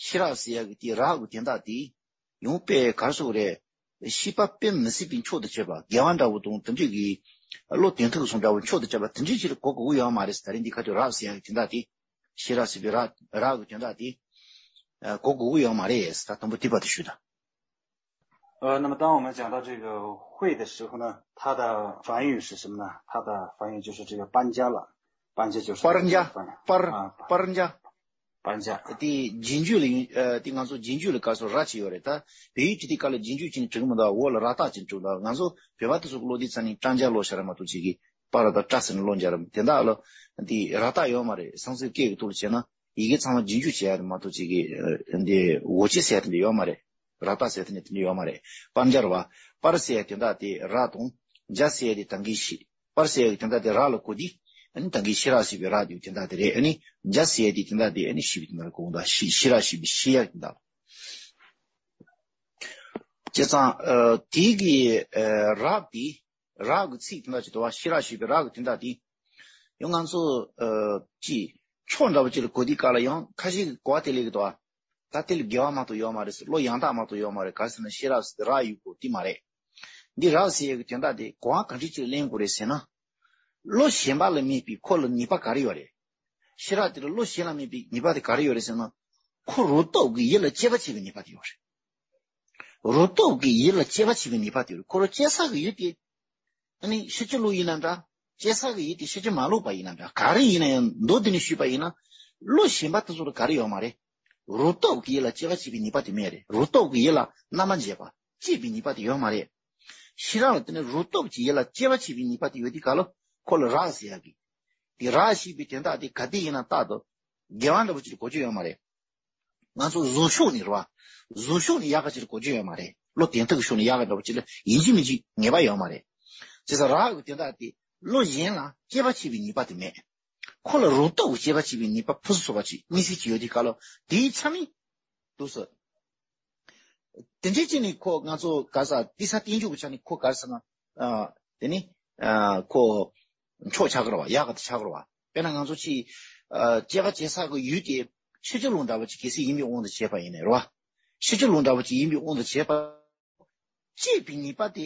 ཤེས་རབ་ཟེར་ཡ་གི་དེ་རབ་ཀྱི་དོན་དག་དེ་ཡང་དཔེ་ག་རེ་ཟེར་དགོས་རེད། ཤེས་པ་དཔེ་མི་སྲིད་པའི་མཆོག་ཏུ་གྱུར་པ་དགེ་བ་འདྲ་བོ་དང་དེ་འདྲ་གི་བློ་དོན་མཐུན་གྱི་སོང་འདྲ་བོ་མཆོག་ཏུ་གྱུར་པ་དེ་འདྲའི་ཅིག་ལ་གོ་དགོས་ཀྱི་ཡོད་མ་རེད། ད་རིང་འདི་ཁ་ཐུག་རབ་ཟེར་ཡ་གི་དོན་དག་དེ། ཤེས་རབ་ཟེར་བའི་རབ་རབ་ཀྱི་དོན་དག་དེ་ཨ་གོ་དགོས་ཀྱི་ཡོད་མ་རེད། ད་དང་པོ་དེ་བར་དུ་ཞུས་དང་། 呃，那么当我们讲到这个慧的时候呢，它的梵语是什么呢？它的梵语就是这个般加了，般加就是般加，般啊，般加。般加。 དེ་རྗེས་འཇུག་ལ་ཡིན། ཨ་དེ་ང་ཚོ་རྗེས་འཇུག་ལ་ག་སོ་ར་ཅིག་ཡོད་རེད། ད་བོད་ཡིག་དེ་དེ་ག་ལ་རྗེས་འཇུག་ཅིག་ནས་བྲིས་གི་མི་འདུག་འོག་ལ་ར་རྟགས་ཅིག་བྲིས་འདུག་ང་ཚོ་བོད་པ་དེ་ཚོ་གི་ལོ་དེ་ཚ་ནས་ཀྲང་ཇ་ལོ་ཤ་ར་མ་གཏོགས་ཅིག་གི་པ་ར་དང་ཏྲ་ཟེར་ནས་ལོ་འཇལ་ར་དེ་འདྲ་ལ་དེ་ར་རྟགས་ཡོད་མ་རེད། སང་སེ་སྐད་ཀྱི་ཐོག་ལ་བྱས་ན་ཡི་གེ་ཚང་མ་རྗེས་འཇུག་བྱས་ཡ་རེད་མ་གཏོགས་ཅིག་གི་ཨ་དེ་འོ་ཅི་ཟེར་ཡ་དེ་འདྲ་ཡོད་མ་རེད། ར་རྟགས་ཟེར་ཡ་དེ་འདྲ་དེ་འདྲ་ཡོད་མ་རེད། པར་འཇལ་བ། པར་ཟེར་ཡ་དེ་འདྲ་དེ་ར་དང་། ཛྙཱ་ཟེར་ཡ་དེ་ད་གིན་ཤེས། པར་ཟེར་ཡ་དེ་འདྲ་དེ་ར་ལ་གོ་དུས། ཨ་ནི་ད་གིན་ཤེས་རབ་ཟེར་བའི་ར་དེ་དེ་འདྲ་དེ་རེད། ཨ་ནི་ཛྙཱ་ཟེར་ཡ་དེ་དེ་འདྲ་དེ་ཨ་ནི་ཤེས་པའི་དེ་འདྲ་གོ་འདུག་ཤེས་ཤེས་རབ་ཟེར་བའི་ཤེས་ཡ་དེ་འདྲ། བྱས་ཙང་ཨ་དེ་གི་ཨ་རབ་དེ་རབ་གི་ཚིག་དེ་འདྲ་ཅིག་འདུག་བ། ཤེས་རབ་ཟེར་བའི་རབ་གི་དེ་འདྲ་དེ། ཡང་ང་ཚོ་ཨ་ཅི་ཕྱོགས་འདྲ་པོ་ཅིག་ལ་གོ་དུས་སྐབས་ལ་ཡང་ཁ་ཤས་ཀྱི་གོ་བ་དེ་ལེགས་གི་འདུག་བ། ད་དེ་ལ་དགེ་བ་མ་གཏོགས་ཡོད་མ་རེད་ཟེར། བློ་ཡང་དག་མ་གཏོགས་ཡོད་མ་རེད། ག་རེ་ཟེར་ན་ཤེས་རབ་ཟེར་དེ་རབ་ཡོད་དགོས་དེ་མ་རེད། འདི་རབ་ཟེར་ཡས་ཀྱི་དོན་དག་དེ་གོ་བ་ག་འདྲ་ཅིག་ལེན་དགོས་རེད་ཟེར་ན། བློ་གཞན་པ་ལ་མེད་པའི་ཁོ་ལ་ནུས་པ་ག་རེ་ཡོད་རེད། ཤེས་རབ་དེ་ལ་བློ་གཞན་ལ་མེད་པའི་ནུས་པ་དེ་ག་རེ་ཡོད་རེད་ཟེར་ན། ཁོ་རང་སྟོབས་ཀྱིས་ཡིད་ལ་སྐྱེ་བ་བྱེད་པའི་ནུས་པ་དེ་ཡོད་རེད། རང་སྟོབས་ཀྱིས་ཡིད་ལ་སྐྱེ་བ་བྱེད་པའི་ནུས་པ་དེ་ཡོད་རེད། ཁོ་རང་སྐྱེ་ས་གི་ཡུལ་དེ། ཨ་ནི་ཕྱི་ཕྱི་ལོགས་ཡིན་ན་འདྲ། སྐྱེ་ས་གི་ཡུལ་དེ་ཕྱི་ཕྱི་མ་ལོག་པ་ཡིན་ན་འདྲ། ག་རེ་ཡིན་ན་ཡང་མདོར་བསྡུས་ནས་ཞུས་པ་ཡིན་ན། བློ་གཞན་པ་དེ་ཚོ་ལ་ག་རེ་ཡོད་མ་རེད། རང་སྟོབས་ཀྱིས་ཡིད་ལ་སྐྱེ་བ་བྱེད་པའི་ནུས་པ་དེ་མེད་རེད། རང་སྟོབས་ཀྱིས་ཡིད་ལ་རྣམ་པར་འབྱེད་པ་སྐྱེད་པའི་ནུས་པ་དེ་ཡོད་མ་རེད། ཤེས་རབ་ལ་དེ་ནི་རང་སྟོབས་ཀྱིས་ཡིད་ལ་སྐྱེ་བ་བྱེད་པའི་ནུས་པ་དེ་ཡོད་དུས་སྐབས་ལ་ཁོ་ལ་རབ་ཟེར་ཡ་གི། དེ་རབ་ཞེས་པའི་དོན་དག་དེ་ག་དུས་ཡིན་ན་རྟག་ཏུ་དགེ་བ་འདྲ་པོ་ཅིག་གོ་རྒྱུ་ཡོད་མ་རེད། ང་ཚོ་གཟུགས་ཕྱོགས་ནས་རེད་བ། གཟུགས་ཕྱོགས་ནས་ཡག་ག་ཅིག་གོ་རྒྱུ་ཡོད་མ་རེད། བློ་དོན་དག་གི་ཕྱོགས་ནས་ཡག་ག་འདྲ་པོ་ཅིག་ལ་ཡིན་གཅིག་མིན་གཅིག་ངེས་པ་ཡོད་མ་རེད། བྱས་ཙང་རབ་ཀྱི་དོན་དག་དེ་བློ་གཞན་ལ་སྐྱེ་བ་བྱེད་པའི་ནུས་པ་དེ་མེད། ཁོ་ལ་རང་སྟོབས་ཀྱིས་སྐྱེ་བ་བྱེད་པའི་ནུས་པ་ཕུན་སུམ་ཚོགས་པ་ཅིག་དམིགས་བསལ་ཅིག་ཡོད་དུས་སྐབས་ལ་དེའི་ཆ་མིན་འདུག་ཟེར། དེ་འདྲའི་ཅིག་ནི་ཁོ་ང་ཚོ་ག་ས་ཏི་ས་བསྟན་འགྱུར་གྱི་ཆ་ནས་ཁོ་ག་རེ་ཟེར་ན། ཨ་དེ་ནི་ཨ་ཁོ་མཆོག་ཆགས་ཀྱི་རེད་བ། ཡག་ག་དེ་ཆགས་ཀྱི་རེད་བ། དཔེར་ན་ང་ཚོ་ཅིག་ཨ་སྐྱེ་རྒ་སྐྱེ་ས་གི་ཡུལ་དེ་ཕྱི་ཕྱི་ལོགས་འདྲ་བོ་ཅིག་གལ་སྲིད་ཡིན་པའི་དབང་དུ་བྱས་པ་ཡིན་ནའི་རེད་བ། ཕྱི་ཕྱི་ལོགས་འདྲ་བོ་ཅིག་ཡིན་པའི་དབང་དུ་བྱས་པ། སྐྱེད་པའི་ནུས་པ་དེ་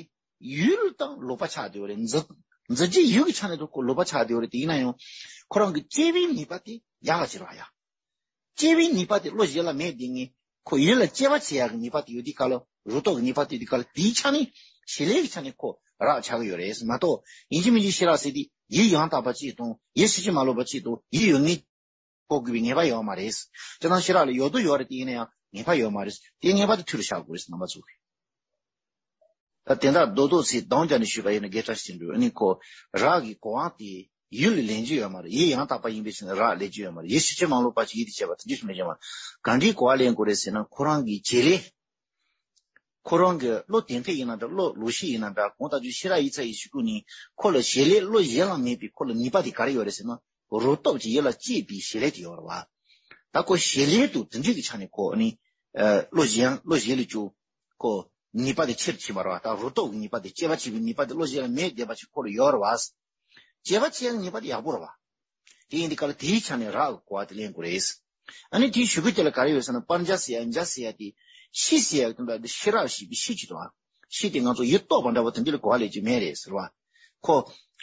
ཡུལ་དང་ལོག་པ་ཆགས་བསྡད་ཡོད་རེད། འཛིན་འཛིན་བྱེད་ཡུལ་གྱི་ཆ་ནས་ཁོ་ལོག་པ་ཆགས་བསྡད་ཡོད་རེད། དེ་ཡིན་ན་ཡང་ཁོ་རང་གི་སྐྱེ་བའི་ནུས་པ་དེ་ཡག་ག་ཅིག་རེད་བ་ཡ། སྐྱེ་བའི་ནུས་པ་དེ་བློ་གཞན་ལ་མེད་དེ་ངས་ཁོ་ཡིད་ལ་སྐྱེ་བ་བྱེད་ཡག་གི་ནུས་པ་དེ་ཡོད་དུས་སྐབས་ལ་རུ་ཏོག་གི་ནུས་པ་དེ་ཡོད་དུས་སྐབས་ལ་དེའི་ཆ་ནས་བྱེད་ལས་ཀྱི་ཆ་ནས་ཁོ་རག་ཆགས་ཀྱི་ཡོད་རེད་མ་གཏོགས། ཡིན་གཅིག་མིན་གཅིག་ཤེས་རབ་ཟེར་དུས་ཡིད་ཡང་དག་པ་གཅིག་དང་ཡིད་ཕྱི་ཕྱི་མ་ལོག་པ་གཅིག་དང་ཡིད་ཡོད་ངེས་གོ་དགོས་པའི་ངེས་པ་ཡོད་མ་རེད། དེ་དང་ཤེས་རབ་ལ་ཡོད་དོ་ཡོད་རེད། དེ་ཡིན་ན་ཡང་ངེས་པ་ཡོད་མ་རེད། དེ་ངེས་པ་དེ་ཐུར་བཞག་དགོས་རེད། རྣམ་པ་ཚོ་གིས། ད་དེ་འདྲ་རྡོག་རྡོག་ཚིག་གདངས་ཀྱང་ནས་ཞུས་པ་ཡིན་ན་རྒན་བཀྲ་ཤིས་ཆོས་འདུག་ཨ་ནི་ཁོ་རག་གི་གོ་འཕང་དེ་ཡུལ་ལས་ལེན་རྒྱུ་ཡོད་མ་རེད། ཡུལ་ཡང་དག་པ་ཡིན་པའི་ཕྱིར་ན་རག་ལས་རྒྱུ་ཡོད་མ་རེད། ཡུལ་ཕྱིན་ཅི་མ་ལོག་པ་ཞིག་ཡིད་དུ་བྱེད་པ་དེ་འདྲ་ཞིག་ལས་རྒྱུ་ཡོད་མ་རེད། གང་འདྲའི་གོ་བ་ལེན་དགོས་རེད་ཟེར་ན་ཁོ་རང་གི་བྱེད་ལས། ཁོ་རང་གི་བློ་གཏད་འཁེལ་ཡིན་ན་འདྲ། བློ་ལོག་ཤེས་ཡིན་ན་འདྲ། གང་ལྟར་ཀྱང་ཤེས་རབ་ཡིག་ཚད་ཡིན་ཞུ་དགོས་ནི་ཁོ་ལ་བྱེད་ལས་བློ་གཞན་ལ་མེད་པའི་ཁོ་ལ་ནུས་པ་དེ་ག་རེ་ཡོད་རེད་ཟེར་ན། རོ་སྟོབས་ཀྱིས་ཡིད་ལ་སྐྱེས་པའི་བྱེད་ལས་དེ་ཡོད་རེད་བ། ད་ཁོ་བྱེད་ལས་དང་དེ་འདྲ་གི་ཆ་ནས་ཁོ་ནི་ཨ་བློ་གཞན་བློ་གཞན་ལས་ཀྱང་ཁོ་ནུས་པ་དེ་ཆེར་ཕྱིན་པ་རེད་བ། ད་རོ་སྟོབས་ཀྱི་ནུས་པ་དེ་སྐྱེད་པ་བྱེད་པའི་ནུས་པ་དེ་བློ་གཞན་ལ་མེད་བསྡད་པ་ཞིག་ཁོ་ལ་ཡོད་རེད་བ། སྐྱེད་པ་བྱེད་ཡག་གི་ནུས་པ་དེ་ཡག་པོ་རེད་བ། དེ་ཡིན་དུས་སྐབས་ལ་དེའི་ཆ་ནས་རག་གི་གོ་བ་དེ་ལེན་དགོས་རེད། ཨ་ནི་དེའི་གཞུག་གུ་དེ་ལ་ག་རེ་ཡོད་ཟེར་ན། པར་འཇའ་ཟེར་ཡག་འཇའ་ཟེར་ཡག་དེ་ཤེས་ཟེར་ཡག་དེ་འདྲ་དེ་ཤེས་རབ་ཞེས་པའི་ཤེས་ཀྱི་དང་། ཤེས་དེ་ང་ཚོ་ཡིད་རྟོག་པ་འདྲ་བོ་དེ་འདྲ་ལ་གོ་བ་ལེན་རྒྱུ་མེད་རེད་ཟེར་བ། ཁོ་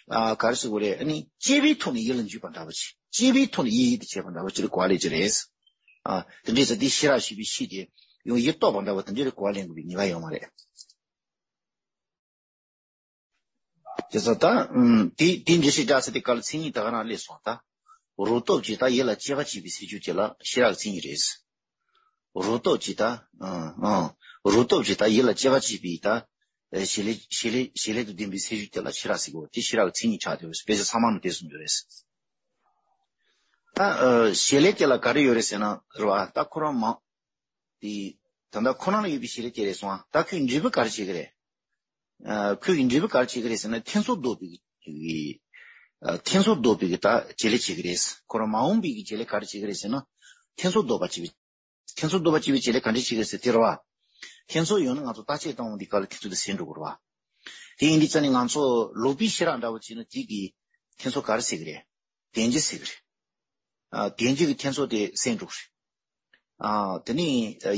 ཨ་ག་རེ་ཟེར་དགོས་རེད། ཨ་ནི་སྐྱེས་པའི་ཐོག་ནས་ཡིད་ལ་འཇུག་པ་འདྲ་བོ་ཅིག་སྐྱེས་པའི་ཐོག་ནས་ཡིད་ཡིད་དུ་བྱེད་པ་འདྲ་བོ་ཅིག་ལ་གོ་བ་ལེན་རྒྱུ་རེད། ཨ་དེ་འདྲས་ཟེར་དེ་ཤེས་རབ་ཞེས་པའི་ཤེས་དེ་ཡང་ཡིད་རྟོག་པ་འདྲ་བོ་དེ་འདྲ་ལ་གོ་བ་ལེན་དགོས་པའི་ངེས་པ་ཡོད་མ་རེད། དེ་ཚོ་ད། ཨུམ། དེ་དེ་འགྲེལ་བཤད་རྒྱག་ས་དེ་ག་ལ་མཚན་ཉིད་ད་ག་རང་སླེབས་སོང་ད། རོ་སྟོབས་ཀྱིས་ད་ཡིད་ལ་སྐྱེད་པ་བྱེད་པའི་ཟེར་རྒྱུ་དེ་ལ་ཤེས་རབ་ཀྱི་མཚན་ཉིད་རེད། རོ་སྟོབས་ཀྱིས་ད། ཨང་ཨང་། རོ་སྟོབས་ཀྱིས་ད་ཡིད་ལ་སྐྱེད་པ་བྱེད་པའི་ད། ཨེ་བྱེད་ལས་བྱེད་ལས་བྱེད་ལས་དང་ལྡན་པའི་ཟེར་རྒྱུ་དེ་ལ་ཤེས་རབ་ཟེར་གོ། དེ་ཤེས་རབ་ཀྱི་མཚན་ཉིད་ཆགས་བསྡད་པ་རེད། དཔེ་ཆ་ཚང་མ་ནང་དེ་གསུངས་ཡོད་རེད། ད་ཨ་བྱེད་ལས་དེ་ལ་ག་རེ་ཡོད་རེད་ཟེར་ན་རེད་བ། ད་ཁོ་རང་མ། དེ། ད་ལྟ་ཁོ་རང་ལ་ཡོད་པའི་བྱེད་ལས་དེ་རེད་སོང་ཨ། ད་ཁོས་འབྲས་བུ་ག་རེ་བྱེད་ཀྱི་རེད། ཨ་ཁོས་ཀྱི་འབྲས་བུ་ག་རེ་བྱེད་ཀྱི་རེད་ཟེར་ན་ཐེ་ཚོམ་ཟློག་པའི་གི། ཨ་ཐེ་ཚོམ་ཟློག་པའི་གི་ད་བྱེད་ལས་བྱེད་ཀྱི་རེད། ཁོ་རང་མ་འོངས་པའི་གི་བྱེད་ལས་ག་རེ་བྱེད་ཀྱི་རེད་ཟེར་ན། ཐེ་ཚོམ་ཟློག་པ་བྱེད་པའི། ཐེ་ཚོམ་ཟློག་པ་བྱེད་པའི་བྱེད་ལས་ག་འདྲས་བྱེད་ཀྱི་རེད་ཟེར་དེ་རེད་བ། ཐེ་ཚོམ་ཡོང་ན་ང་ཚོ་བརྟག་དཔྱད་བཏང་འོང་དུས་སྐབས་ལ་ཐེ་ཚོམ་དེ་སེལ་འགྲོ་གི་རེད་བ། དེ་ཡིན་དུས་ཙང་ནས་ང་ཚོ་ལོག་པའི་ཤེས་རབ་འདྲ་བོ་བྱས་ན་དེ་གི་ཐེ་ཚོམ་ག་རེ་སེལ་གི་རེད། དོན་སྤྱི་ཟེར་གི་རེད། ཨ་དོན་སྤྱི་གི་ཐེ་ཚོམ་དེ་སེལ་འགྲོ་གི་རེད། ཨ་དེ་ནས་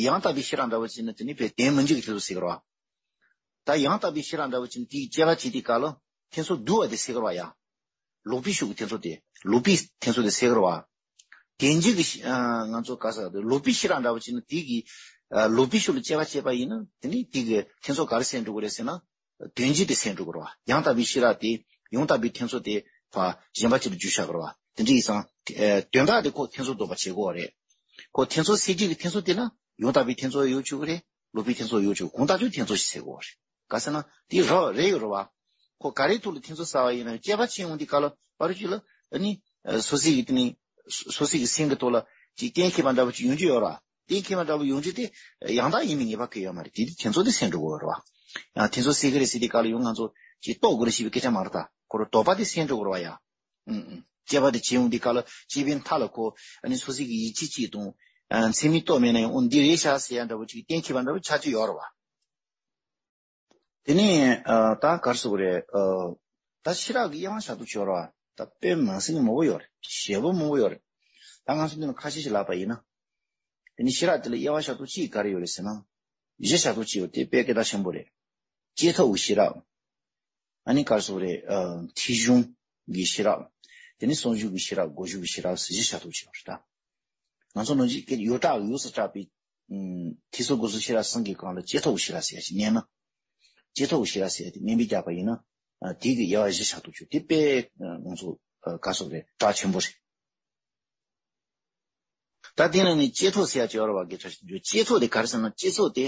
ཡང་དག་པའི་ཤེས་རབ་འདྲ་བོ་བྱས་ན་དེ་ནི་བས་དོན་མི་འཇིག་གི་ཐེ་ཚོམ་སེལ་གི་རེད་བ། ད་ཡང་དག་པའི་ཤེས་རབ་འདྲ་བོ་བྱས་ན་དེའི་དཔྱད་པ་བྱེད་དུས་སྐབས་ལ་ཐེ་ཚོམ་བསྡུ་བ་དེ་སེལ་གི་རེད་བ་ཡ། ལོག་པའི་ཕྱོགས་ཀྱི་ཐེ་ཚོམ་དེ་ལོག་པའི་ཐེ་ཚོམ་དེ་སེལ་གི་རེད་བ། དོན་སྤྱི་གི་ཤེས་ཨ་ང་ཚོ་ག་ས་དེ་ལོག་པའི་ཤེས་རབ་འདྲ་བོ་བྱས་ན་དེ་གི་ཨ་ལོག་པའི་ཕྱོགས་ལ་དཔྱད་པ་བྱས་པ་ཡིན་ན་དེ་ནི་དེ་གི་ཐེ་ཚོམ་ག་རེ་སེལ་འགྲོ་གི་རེད་ཟེར་ན། དོན་སྤྱི་དེ་སེལ་འགྲོ་གི་རེད་བ། ཡང་དག་པའི་ཤེས་རབ་དེ་ཡང་དག་པའི་ཐེ་ཚོམ་དེ་ཕར་གཞན་པ་ཅིག་ལ་བསྒྱུར་བཞག་གི་རེད་བ། དེ་འདྲ་ཡིན་ཙང་ཨ་དོན་དག་དེ་ཁོ་ཐེ་ཚོམ་ཟློག་པ་བྱེད་དགོས་རེད། ཁོ་ཐེ་ཚོམ་སེལ་རྒྱུ་གི་ཐེ་ཚོམ་དེ་ལ་ཡང་དག་པའི་ཐེ་ཚོམ་ཡོད་ཆོག་གི་རེད། ལོག་པའི་ཐེ་ཚོམ་ཡོད་ཆོག་གང་ལྟར་ཀྱང་ཐེ་ཚོམ་ཞིག་སེལ་དགོས་རེད། ག་ཟེར་ན་དེ་རོ་རེ་ཡོད་རེད་བ། ཁོ་ག་རེའི་ཐོག་ལ་ཐེ་ཚོམ་ཟ་བ་ཡིན་ན་དཔྱད་པ་བྱེད་ཡོང་དུས་སྐབས་ལ་པར་ཅིག་ལ་ཨ་ནི་སོ་སོའི་གི་དེ་ནི་སོ་སོའི་གི་སེམས་ཀྱི་ཐོག་ལ་ཅིག་གཏན་འཁེལ་བ་འདྲ་བོ་ཅིག་ཡོང་རྒྱུ་ཡོད་རེད་བ། གཏན་འཁེལ་བ་འདྲ་བོ་ཡོང་རྒྱུ་དེ་ཡང་དག་ཡིན་མིན་ངེས་པ་གང་ཡང་ཡོད་མ་རེད། དེ་དེ་ཐེ་ཚོམ་དེ་སེལ་འགྲོ་དགོས་རེད་བ། ཡང་ཐེ་ཚོམ་སེལ་གི་རེད་ཟེར་དུས་སྐབས་ལ་ཡང་ང་ཚོ་ཅིག་རྟོགས་དགོས་རེད་ཞེས་པའི་སྐད་ཆ་མ་རེད་ད། ཁོ་རང་དོགས་པ་དེ་སེལ་འགྲོ་དགོས་རེད་བ་ཡ། ཨུམ་ཨུམ། དཔྱད་པ་དེ་བྱེད་ཡོང་དུས་སྐབས་ལ་དཔྱད་པའི་མཐའ་ལ་ཁོ་ཨ་ནི་སོ་སོའི་གི་ཡིད་ཆེས་གཅིག་དང་། ཨ་མཚན་མའི་རྟོག་མེད་ན་ཡང་འོ་འདི་རེད་ཤག་ཟེར་ཡ་འདྲ་བོ་ཅིག་གཏན་འཁེལ་བ་འདྲ་བོ་ཆགས་ཀྱི་ཡོད་རེད་བ། དེ་ནས་ཨ་ད་ག་རེ་ཟེར་དགོས་རེད། ཨ་ད་ཤེས་རབ་ཀྱི་དབྱེ་བ་བཞག་སྟངས་ཅིག་ཡོད་རེད་བ། ད་དཔེ་མང་སེ་མང་པོ་ཡོད་རེད། ཞེ་པོ་མང་པོ་ཡོད་རེད། ད་ང་ཚོ་འདི་ནས་ཁ་ཤས་ཤིག་ལབ་པ་ཡིན་ན། དེ་ནས་ཤེས་རབ་དེ་ལ་དབྱེ་བ་བཞག་སྟངས་གཅིག་ག་རེ་ཡོད་རེད་ཟེར་ན། བཞི་བཞག་སྟངས་གཅིག་ཡོད། དེ་དཔེ་སྐད་གྲགས་ཆེན་པོ་རེད། ལྕེ་ཐོག་གི་ཤེས་རབ། ཨ་ནི་ག་རེ་ཟེར་དགོས་རེད། ཨ་ཐོས་བྱུང་གི་ཤེས་རབ། དེ་ནས་གསུང་བྱུང་གི་ཤེས་རབ། གོ་བྱུང་གི་ཤེས་རབ་ཟེར་བཞི་བཞག་སྟངས་གཅིག་ཡོད་རེད་ད། ང་ཚོ་ནང་བཞིན་སྐད་ཡོངས་གྲགས་ཡོངས་སུ་གྲགས་པའི་ཨུམ་ཐོས་བསམ་སྒོམ་གསུམ་ཤེས་རབ་གསུམ་གྱི་སྒང་ལ་ལྕེ་ཐོག་གི་ཤེས་རབ་ཟེར་ཡ་ཞིག་ཉན་ན། ལྕེ་ཐོག་གི་ཤེས་རབ་ཟེར་ཡ་དེ་སྙན་འབུལ་རྒྱག་པ་ཡིན་ན། ཨ་དེ་གི་དབྱེ་བ་བཞི་བཞག་སྟངས་ཅིག་དེ་དཔེ་ཨ་ང་ཚོ་ཨ་ག་རེ་ཟེར་དགོས་རེད། གྲགས་ཆེན་པོ་རེད། ད་དེ་ནང་ནས་ལྕེ་ཐོག་ཟེར་ཡ་ཅིག་ཡོད་རེད་བ། དགེ་ཕྲ་ཞིག་འདུག་ལྕེ་ཐོག་དེ་ག་རེ་ཟེར་ན་ལྕེ་ཐོག་དེ་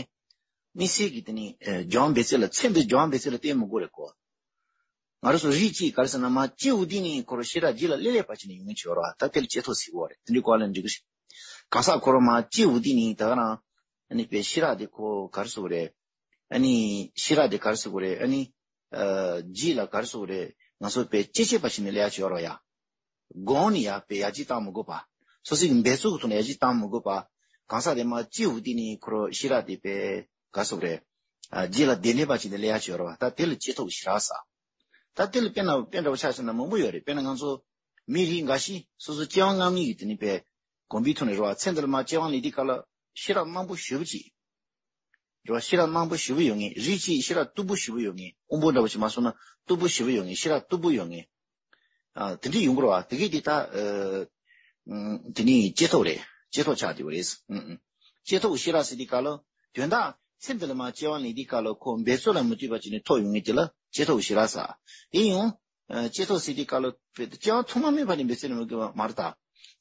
དམིགས་བསལ་གྱི་དེ་ནི་ཨ་སྦྱང་འབད་རྩོལ་ལ་ཚེ་འདི་སྦྱང་འབད་རྩོལ་ལ་བརྟེན་མི་དགོས་རེད་ཁོ། ང་རང་ཚོ་རིགས་གཅིག་ག་རེ་ཟེར་ན་མར་ལྕེ་འུར་དུས་ནས་ཁོ་རང་ཤེས་རབ་རྗེས་ལ་སླེབས་སླེབས་པ་ཅིག་ནས་ཡོང་གི་ཡོད་རེད་བ། ད་དེ་ལ་ལྕེ་ཐོག་ཟེར་གྱི་ཡོད་རེད། དེ་འདྲའི་སྐོར་ལ་འགྲིག་གི་རེད། གང་ཟག་ཁོ་རང་མར་ལྕེ་འུར་དུས་ནས་ད་ག་རང་ཨ་ནི་དཔེ་ཤེས་རབ་དེ་ཁོ་ག་རེ་ཟེར་དགོས་རེད། ཨ་ནི་ཤེས་རབ་དེ་ག་རེ་ཟེར་དགོས་རེད། ཨ་ནི་ཨ་རྗེས་ལ་ག་རེ་ཟེར་དགོས་རེད། ང་ཚོ་དཔེ་ལྕེ་ལྕེ་བ་ཞིག་ནས་སླེབས་ཡ་ཅིག་ཡོད་རེད་བ་ཡ། སྒོམ་ནས་ཡར་དཔེ་ཡར་རྒྱས་བཏང་མི་དགོས་པ། སོ་སོའི་འབད་རྩོལ་གྱི་ཐོག་ནས་ཡར་རྒྱས་བཏང་མི་དགོས་པ། གང་ཟག་དེ་མར་ལྕེ་འུར་དུས་ནས་ཁོ་རང་ཤེས་རབ་དེ་དཔེ་ག་རེ་ཟེར་དགོས་རེད། ཨ་རྗེས་ལ་བདེ་ལྡན་པ་ཅིག་ནས་སླེབས་ཡ་ཅིག་ཡོད་རེད་བ། ད་དེ་ལ་ལྕེ་ཐོག་གི་ཤེས་རབ་ཟེར། ད་དེ་ལ་དཔེར་ན་དཔེ་འདྲ་བོ་ཆ་བཞག་ན་མང་པོ་ཡོད་རེད། དཔེར་ན་ང་ཚོ་མི་རིགས་འགའ་ཞིག་སོ་སོ་སྐྱེ་བ་སྔ་མའི་གི་དེ་ནི་དཔེ་གོམས་པའི་ཐོག་ནས་རེད་བ། ཚེ་འདི་ལ་མར་སྐྱེ་བ་ལེན་དུས་སྐབས་ལ་ཤེས་རབ་མང་པོ་ཞེ་པོ་ཅིག་རེད་བ། ཤེས་རབ་མང་པོ་ཞེ་པོ་ཡོད་ངེས། རིགས་གཅིག་ཤེས་རབ་སྟུག་པོ་ཞེ་པོ་ཡོད་ངེས། དབང་པོ་འདྲ་བོ་ཞིག་མ་སོང་ན་སྟུག་པོ་ཞེ་པོ་ཡོད་ངེས། ཤེས་རབ་སྟུག་པོ་ཡོད་ངེས། ཨ་དེ་འདྲ་ཡོང་གི་རེད་བ། དེ་གས་དེ་ད་ཨ་ཨུམ་དེ་ནི་ལྕེ་ཐོག་རེད། ལྕེ་ཐོག་ཆགས་བསྡད་པ་རེད། ཨུམ་ཨུམ། ལྕེ་ཐོག་གི་ཤེས་རབ་ཟེར་དུས་སྐབས་ལ་དོན་དག་ཚེ་འདི་ལ་མར་སྐྱེ་བ་ལེན་དུས་སྐབས་ལ་ཁོ་འབད་རྩོལ་ལ་མི་ལྟོས་པ་ཅིག་ནས་ཐོབ་ཡོང་ངེས་དེ་ལ་ལྕེ་ཐོག་གི་ཤེས་རབ་ཟེར། དེ་ཡང་ཨ་ལྕེ་ཐོག་ཟེར་དུས་སྐབས་ལ་དཔེ་སྐྱེ་བ་ཐོག་མ་མེད་པ་ནས་འབད་རྩོལ་ལ་མི་ལྟོས་པ་མ་རེད་ད།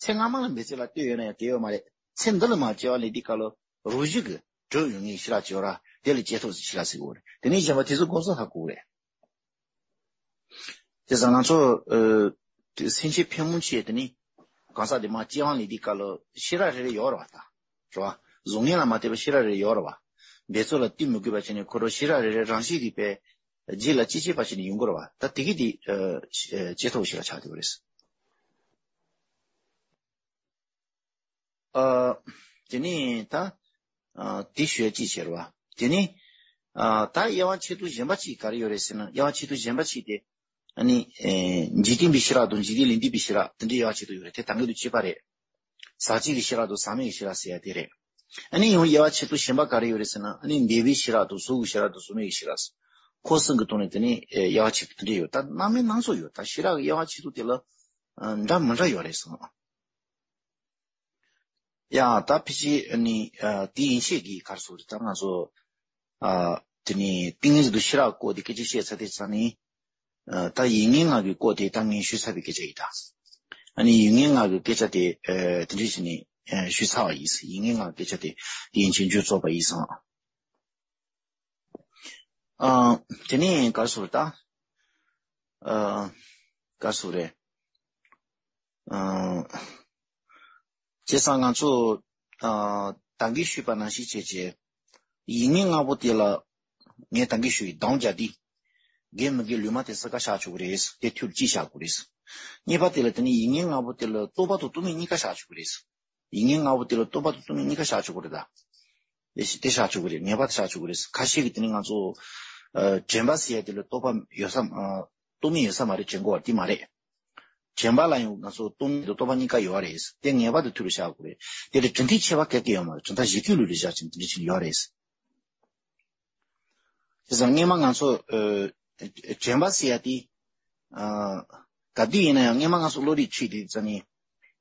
ཚེ་སྔ་མ་ལ་འབད་རྩོལ་ལ་ལྟོས་ཡོད་ན་ཡང་དེ་ཡོད་མ་རེད། ཚེ་འདི་ལ་མར་སྐྱེ་བ་ལེན་དུས་སྐབས་ལ་རང་བཞིན་གྱིས་གྲུབ་ཡོང་ངེས་ཤེས་རབ་ཅིག་ཡོད་རེད། དེ་ལ་བྱེད་ཐབས་ཤེས་རབ་ཟེར་གྱི་ཡོད་རེད། དེ་ནས་གཞན་པ་དེ་ཚོ་སྒོ་ཟོག་ཧ་གོ་གི་རེད། དེ་ཙང་ང་ཚོ་ཨ་དེ་སེམས་ཅན་ཕལ་མོ་ཆེ་དེ་ནི་གང་ཟག་དེ་མར་སྐྱེ་བ་ལེན་དུས་སྐབས་ལ་ཤེས་རབ་རེ་རེ་ཡོད་རེད་བ། ད་རེད་བ། གཟུགས་བརྙན་ལ་མ་ལྟོས་པའི་ཤེས་རབ་རེ་རེ་ཡོད་རེད་བ། འབད་རྩོལ་ལ་ལྟོས་མི་དགོས་པ་བྱས་ནས་ཁོ་རང་ཤེས་རབ་རེ་རེ་རང་བཞིན་གྱིས་པའི་རྗེས་ལ་ཅི་བྱེད་པ་བྱས་ནས་ཡོང་གི་རེད་བ། ད་དེ་གི་དེ་ཨ་ཤེས་ཨ་བྱེད་ཐབས་ཤེས་རབ་ཆགས་བསྡད་པ་རེད། ཨ། དེ་ནས་ད། ཨ། དེ་ཞུ་ཡ་གཅིག་བྱས་རེད་བ། དེ་ནས། ཨ། ད་དབྱེ་བ་ཕྱེ་ཚུལ་གཞན་པ་གཅིག་ག་རེ་ཡོད་རེད་ཟེར་ན། དབྱེ་བ་ཕྱེ་ཚུལ་གཞན་པ་གཅིག་དེ། ཨ་ནི། ཨེ། འཇིག་རྟེན་པའི་ཤེས་རབ་དང་འཇིག་རྟེན་ལས་འདས་པའི་ཤེས་རབ་དེ་འདྲའི་དབྱེ་བ་ཕྱེ་ཚུལ་ཡོད་རེད། དེ་ད་གིན་དུ་བྱས་པ་རེད། ཟག་བཅས་ཀྱི་ཤེས་རབ་དང་ཟག་མེད་ཀྱི་ཤེས་རབ་ཟེར་ཡ་དེ་རེད། ཨ་ནི་ཡང་དབྱེ་བ་ཕྱེ་ཚུལ་གཞན་པ་ག་རེ་ཡོད་རེད་ཟེར་ན། ཨ་ནི་འདས་པའི་ཤེས་རབ་དང་གཟུགས་ཀྱི་ཤེས་རབ་དང་གཟུགས་མེད་ཀྱི་ཤེས་རབ། ཁོ་གསུམ་གྱི་ཐོག་ནས་དེ་ནས་ཨེ་དབྱེ་བ་ཕྱེ་ཚུལ་དེ་འདྲ་ཡོད། ད་སྣ་མིན་སྣ་ཚོགས་ཡོད། ད་ཤེས་རབ་ཀྱི་དབྱེ་བ་ཕྱེ་ཚུལ་དེ་ལ་ཨ་འདྲ་མི་འདྲ་ཡོད་རེད་གསུངས། ཡང་ད་ཕལ་ཆེར་ཨ་ནི་ཨ་དེ་ཡན་ཆད་ཀྱིས་ག་རེ་ཟེར་དགོས་རེད། ད་ང་ཚོ་ཨ་དེ་ནི་ཏིང་ངེ་འཛིན་དང་ཤེས་རབ་སྐོར་དེ་སྐད་ཆ་བཤད་ཚར་དུས་ཙ་ནས། ཨ་ད་ཡིད་ངན་ངག་གི་སྐོར་དེ་ད་ངས་ཞུས་ཚར་བའི་སྐད་ཆ་ཡིན་ད། ཨ་ནི་ཡིད་ངན་ངག་གི་སྐད་ཆ་དེ་ཨ་དེ་འདྲ་བྱས་ནས་ཨ་ཞུས་ཚར་བ་ཡིན། ཡིད་ངན་ངག་གི་སྐད་ཆ་དེ་དེ་ཡན་ཆད་མཇུག་རྫོགས་པ་ཡིན་ཙང་། ཨ་དེ་ནས་ག་རེ་ཟེར་དགོས་རེད་ད། ཨ་ག་རེ་ཟེར་དགོས་རེད། ཨ་བྱས་ཙང་ང་ཚོ་ཨ་ད་གིན་ཞུས་པ་ནང་བཞིན་བྱས་བྱས། ཡིད་ངན་ལྔ་པོ་དེ་ལ་ངས་ད་གིན་ཞུས་པའི་སྡོམ་རྒྱག་དུས། དགེ་མི་དགེ་ལུང་མ་དེ་གསུམ་ཀ་བཞག་ཆོག་གི་རེད། དེ་ཐུར་གཅིག་བཞག་དགོས་རེད། གཉིས་པ་དེ་ལ་དེ་ནི་ཡིད་ངན་ལྔ་པོ་དེ་ལ་རྟོག་པ་དང་རྟོག་མེད་གཉིས་ཀ་བཞག་ཆོག་གི་རེད། ཡིད་ངན་ལྔ་པོ་དེ་ལ་རྟོག་པ་དང་རྟོག་མེད་གཉིས་ཀ་བཞག་ཆོག་གི་རེད་ད། དེ་ཞིག་དེ་བཞག་ཆོག་གི་རེད། ངེས་པར་དུ་བཞག་ཆོག་གི་རེད། ཁ་ཤས་ཀྱིས་དེ་ནི་ང་ཚོ་ཨ་དྲན་པ་ཟེར་ཡ་དེ་ལ་རྟོག་པ་ཡོད་ས་མ་ཨ་རྟོག་མེད་ཡོད་ས་མ་རེད་དྲན་གོ་བ་དེ་མ་རེད། དྲན་པ་ལ་ཡང་ང་ཚོ་རྟོག་མེད་དང་རྟོག་པ་གཉིས་ཀ་ཡོད་རེད། དེ་ངེས་པར་དུ་ཐུར་བཞག་དགོས་རེད། དེ་ལ་གྲུབ་མཐའི་ཁྱད་པར་ག་གེ་ཡོད་མ་རེད། གྲུབ་མཐའ་གཞི་མཐུན་ལུགས་ལ་བཞག་ཅིང་དེ་འདྲ་ཅིག་ཡོད་རེད། དེ་ཙང་སྔན་མ་ང་ཚོ་ཨ་དྲན་པ་ཟེར་ཡ་དེ་ཨ་ག་དུས་ཡིན་ན་ཡང་སྔན་མ་ང་ཚོ་བློ་རིག་ཁྲིད་དེ་ཙ་ནས་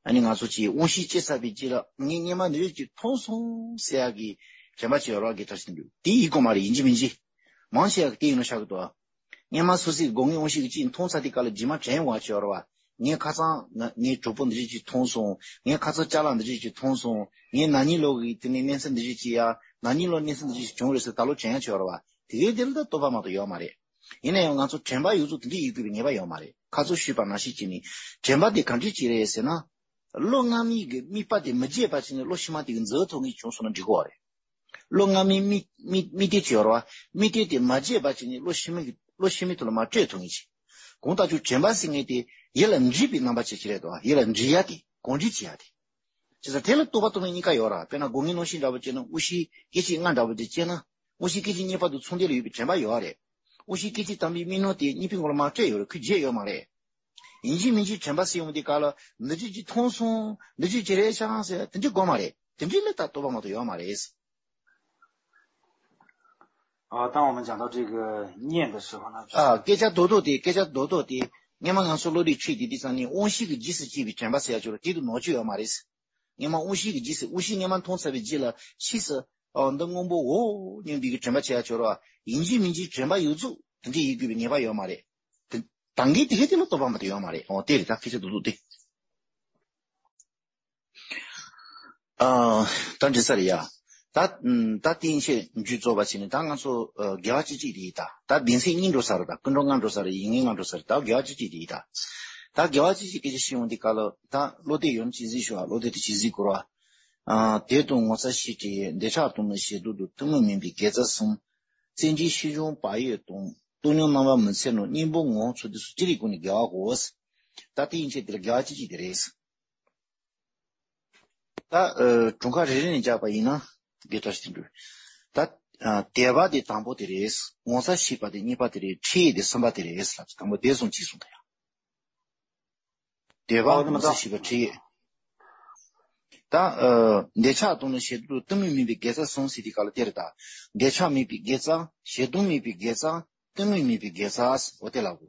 ཨ་ནི་ང་ཚོ་ཅིག་དབང་ཤེས་སྐྱེ་ཚར་བའི་རྗེས་ལ་ངས་སྔན་མ་འདི་རིགས་ཅིག་མཐོང་སོང་ཟེར་ཡ་གི་དྲན་པ་ཅིག་ཡོད་རོགས་གི་ཐབས་ཤེས་འདུག་དེ་ཡིན་དགོས་མ་རེད། ཡིན་གཅིག་མིན་གཅིག་མང་ཆེ་བ་གི་དེ་ཡིན་ནོ་ཤག་གི་འདུག་སྔན་མ་སོ་སོའི་སྒོ་ལྔའི་དབང་ཤེས་ཀྱིས་ཅིག་མཐོང་ཚར་དེ་ག་ལ་རྗེས་མ་དྲན་ཡོང་བ་ཅིག་ཡོད་རོགས། ངས་ཁ་སང་ང་ངའི་གྲོགས་པོ་འདི་རིགས་ཅིག་མཐོང་སོང་། ངས་ཁ་སང་ཅ་ལག་འདི་རིགས་ཅིག་མཐོང་སོང་། ངས་ན་ནིང་ལོ་གི་དེ་ནས་གནས་ཚུལ་འདི་རིགས་ཅིག་ཡ། ན་ནིང་ལོ་གནས་ཚུལ་འདི་རིགས་ཅིག་བྱུང་རེད་ཟེར་ད་ལོ་དྲན་ཡ་ཅིག་ཡོད་རོགས། དེ་གའི་དེ་ལ་ད་རྟོག་པ་མ་གཏོགས་ཡོད་མ་རེད། ཡིན་ན་ཡང་ང་ཚོ་དྲན་པ་ཡོད་ཚད་དེ་འདྲ་ཡོད་དགོས་པའི་ངེས་པ་ཡོད་མ་རེད། ཁ་ཚོ་ཞུས་པ་ནང་བཞིན་བྱས་ནས་དྲན་པ་དེ་ག་འདྲ་ཅིག་རེད་ཟེར་ན། བློ་རྔ་མའི་གི་དམིགས་པ་དེ་མི་བརྗེད་པ་བྱས་ནས་བློ་ཕྱི་མ་དེ་གི་འཛུལ་ཐུབ་མཁན་བྱུང་སོང་ན་འགྲིག་གི་རེད། བློ་རྔ་མའི་དམིགས་དམིགས་དམིགས་གཏད་ཅིག་ཡོད་རེད་བ། དམིགས་གཏད་དེ་མ་བརྗེད་པ་བྱས་ནས་བློ་ཕྱི་མ་གི་བློ་ཕྱི་མའི་ཐོག་ལ་མར་སྤྲད་ཐུབ་མཁན་ཅིག་གང་ལྟར་ཁྱོད་དྲན་པ་ཟེར་མཁན་དེ་ཡིད་ལ་འདྲིས་པའི་རྣམ་པ་ཅིག་ཅིག་རེད་དོ། ཡིད་ལ་འདྲིས་ཡ་དེ་གང་འདྲིས་བྱེད་ཡ་དེ། བྱས་ཙང་དེ་ལ་རྟོག་པ་རྟོག་མེད་གཉིས་ཀ་ཡོད་རེད། དཔེར་ན་སྒོ་ལྔའི་གནམ་གཤིས་འདྲ་པོ་བྱས་ན། དབང་ཤེས་སྐད་ཅིག་ལྔ་འདྲ་པོ་དེ་སྐྱེས་ན། དབང་ཤེས་སྐད་ཅིག་གཉིས་པ་དང་ཚོགས་འདུ་ལ་ཡོད་པའི་དྲན་པ་ཡོད་རེད། དབང་ཤེས་སྐད་ཅིག་དང་པོའི་མིག་ནང་དེ་གཉིས་པའི་མགོ་ལ་མར་སྤྲད་ཡོད་རེད། ཁོས་བརྗེད་ཡོད་མ་རེད། ཡིན་གཅིག་མིན་གཅིག་དྲན་པ་ཟེར་ཡོང་དུས་སྐབས་ལ་འདི་ཅིག་ཅིག་མཐོང་སོང་། འདི་ཅིག་ཅིག་རེད་ཤག་ཟེར་དེ་འདྲ་དགོས་མ་རེད། དེ་འདྲ་ལ་ད་རྟོག་པ་མ་གཏོགས་ཡོད་མ་རེད། ཨ། ད་འོ་མ་ལྕང་ཐོག་ཁྲིད་ཀྱི་བརྙན་འདི་ཧྲིལ་པོ་ན་ཨ། སྐད་ཆ་རྡོག་རྡོག་དེ། སྐད་ཆ་རྡོག་རྡོག་དེ། སྔན་མ་ང་ཚོ་བློ་རིག་ཁྲིད་དེ་དུས་ཙ་ནས་དབང་ཤེས་ཀྱི་རྗེས་སུ་སྐྱེས་པའི་དྲན་པ་ཟེར་ཡ་ཅིག་ཡོད་རེད། དེ་དུ་ནོར་རྒྱུ་ཡོད་མ་རེད། སྔན་མ་དབང་ཤེས་ཀྱི་རྗེས་སུ། དབང་ཤེས་སྔན་མ་མཐོང་ཚར་བའི་རྗེས་ལ་ཕྱིས་སུ། ཨ། འདི་སྔོན་པོའོ་སྙམ་པའི་གི་དྲན་པ་བྱེད་ཡ་ཅིག་ཡོད་རེད་བ། ཡིན་གཅིག་མིན་གཅིག་དྲན་པ་ཡོད་ཚད་དེ་འདྲ་ཡིན་དགོས་པའི་ངེས་པ་ཡོད་མ་རེད། དེ་ད་གིན་དེ་གའི་དེ་ལ་རྟོག་པ་མ་གཏོགས་ཡོད་མ་རེད། འོ་དེ་རེད། ད་སྐད་ཆ་རྡོག་རྡོག་དེ། ཨ། ད་འགྲིག་ས་རེད་ཡ། ད་ད་དེ་ཡན་ཆད་མཇུག་རྫོགས་པ་བྱས་ནས་ད་ང་ཚོ་ཨ་དགེ་བ་བཅུ་གཅིག་དེ་ཡིན་ད། ད་བདེན་ཚིག་གཉིས་འགྲོ་ས་རེད། ད་ཀུན་འགྲོ་ལྔ་འགྲོ་ས་རེད། ཡིད་ངན་ལྔ་འགྲོ་ས་རེད། ད་དགེ་བ་བཅུ་གཅིག་དེ་ཡིན་ད། ད་དགེ་བ་བཅུ་གཅིག་སྐད་ཆ་བཤད་ཡོང་དུས་སྐབས་ལ། ད་བློ་གཏད་ཡོད་ན་གཅེས་འཛིན་ཞུ་བ། བློ་གཏད་དེ་གཅེས་འཛིན་བསྐུར་བ། ཨ། དད་དང་ངོ་ཚ་ཞེ་བྲལ་ཡི། འདོད་ཆགས་སྡང་མིག་ཞེ་སྡང་དང་། གཏི་མུག་མུན་པའི་དགེ་རྩ་གསུམ། བརྩོན་འགྲུས་ཤེས་བྱུང་བག་ཡོད་དང་། བཏང་སྙོམས་རྣམ་པར་མི་འཚེ་རྣམས། གཉེན་པོ་ངོ་བོ་ཚུལ་དུ་གསུམ། ཅི་རིགས་ཀུན་ནས་དགེ་བ་དགོ། ད་དེ་ཡན་ཆད་དེ་ལ་དགེ་བ་བཅུ་གཅིག་དེ་རེད། ད་ཨ་གྲངས་ཀ་རེ་རེ་ནས་བརྒྱབ་པ་ཡིན་ན་དགེ་ཐབས་ཤིག་འདུག་ད་ཨ་དད་པ་དེ་དང་པོ་དེ་རེད། ངོ་ཚ་ཞེས་པ་དེ་གཉིས་པ་དེ་རེད། ཁྲེལ་ཡོད་དེ་གསུམ་པ་དེ་རེད་ལབ། དང་པོ་དེ་གསུམ་གཅིག་གསུངས་ད་ཡ། དད་པ། ཨོ་དེ་མ་ངོ་ཚ་ད། ཞེས་པ། ཁྲེལ་ཡོད། ད་ཨ་འདོད་ཆགས་སྡང་ནི་ཞེ་སྡང་དང་། གཏི་མུག་མུན་པའི་དགེ་རྩ་གསུམ་ཟེར་དུས་སྐབས་ལ་དེ་རེད་ད། འདོད་ཆགས་མེད་པའི་དགེ་རྩ། ཞེ་སྡང་མེད་པའི་དགེ་རྩ། གཏི་མུག་མེད་པའི་དགེ་རྩ། འོ་དེ་ལ་གོ།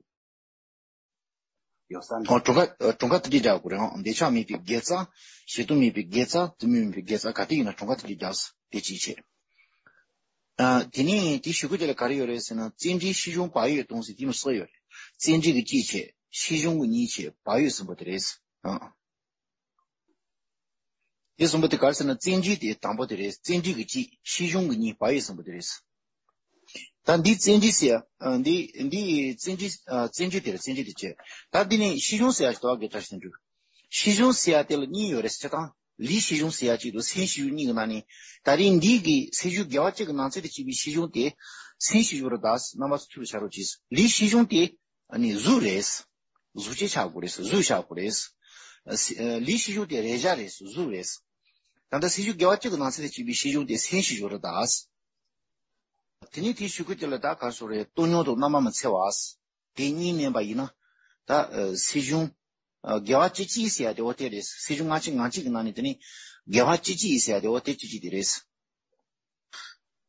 ཡོད་ས་འདྲ། ཨོ་གྲངས་ཀ་ཨ་གྲངས་ཀ་དེ་འདྲ་རྒྱག་དགོས་རེད། ཨང་། འདོད་ཆགས་མེད་པའི་དགེ་རྩ། ཞེ་སྡང་མེད་པའི་དགེ་རྩ། གཏི་མུག་མེད་པའི་དགེ་རྩ། ག་དེ་ཡིན་ན་གྲངས་ཀ་དེ་འདྲ་རྒྱག། དེ་གཅིག་བྱས། ཨ་དེ་ནས་དེའི་གཞུག་གུ་དེ་ལ་ག་རེ་ཡོད་རེད་ཟེར་ན། བརྩོན་འགྲུས་ཤེས་བྱུང་བག་ཡོད་དང་ཟེར་དེ་མོ་སོགས་ཡོད་རེད། བརྩོན་འགྲུས་ཀྱི་གཅིག་བྱས། ཤེས་བྱུང་གི་གཉིས་བྱས། བག་ཡོད་གསུམ་པོ་དེ་རེད། ཨང་། དེ་གསུམ་པོ་དེ་ག་རེ་ཟེར་ན། བརྩོན་འགྲུས་དེ་དང་པོ་དེ་རེད། བརྩོན་འགྲུས་ཀྱི་གཅིག་ཤེས་བྱུང་གི་གཉིས། བག་ཡོད་གསུམ་པོ་དེ་རེད། ད་འདི་བཙན་ཁྲིད་ཟེར་ཡ། ཨ། འདི་འདི་བཙན་ཁྲིད། ཨ། བཙན་ཁྲིད་དེ་རེད། བཙན་ཁྲིད་དེ་བྱས། ད་འདི་ནི་ཤེས་བྱུང་ཟེར་ཡ་ཞིག་འདུག་ག་དགེ་བཀྲ་ཤིས་དོན་གྲུབ། ཤེས་བྱུང་ཟེར་ཡ་དེ་ལ་གཉིས་ཡོད་རེད། སྤྱིར་བཏང་ལུས་ཤེས་བྱུང་ཟེར་ཡ་གཅིག་འདུག་སེམས་ཤེས་བྱུང་གཉིས་ཀྱི་ནང་ནས། ད་རིང་འདི་གི་ཚེས་བཅུ་དགེ་བ་བཅུ་གི་ནང་ཚན་དུ་སྐྱེས་པའི་ཤེས་བྱུང་དེ་སེམས་ཤེས་བྱུང་རེད་ད། རྣམ་པ་ཚོ་ཐུགས་ལ་འཆར་རོགས་གྱིས། ལུས་ཤེས་བྱུང་དེ་ཨ་ནི་གཟུགས་རེད། གཟུགས་ཅན་ཆགས་དགོས་རེད། གཟུགས་ཆགས་དགོས་རེད། ཨ། སེ། ཨ། ལུས་ཤེས་བྱུང་དེ་རེག་བྱ་རེད། གཟུགས་རེད། ད་ལྟ་ཚེས་བཅུ་དགེ་བ་བཅུ་གི་ནང་ཚན་དུ་སྐྱེས་པའི་ཤེས་བྱུང་དེ་སེམས་ཤེས་བྱུང་རེད་ད། དེ་ནས་དེའི་གཞུག་གུ་དེ་ལ་ད་ག་རེ་ཟེར་དགོས་རེད། སྟོང་ཉིད་དང་རྣམ་པར་མི་འཚེ་བ། དེ་གཉིས་བསྣན་པ་ཡིན་ན། ད། ཨ། ཚེས་བྱུང་། ཨ། དགེ་བ་བཅུ་གཅིག་ཟེར་ཡ་དེ་འོ་དེ་རེད། ཚེས་བྱུང་ལྔ་བཅུ་ང་གཅིག་གི་ནང་ནས་དེ་ནི་དགེ་བ་བཅུ་གཅིག་ཟེར་ཡ་དེ་འོ་དེ་བཅུ་གཅིག་དེ་རེད།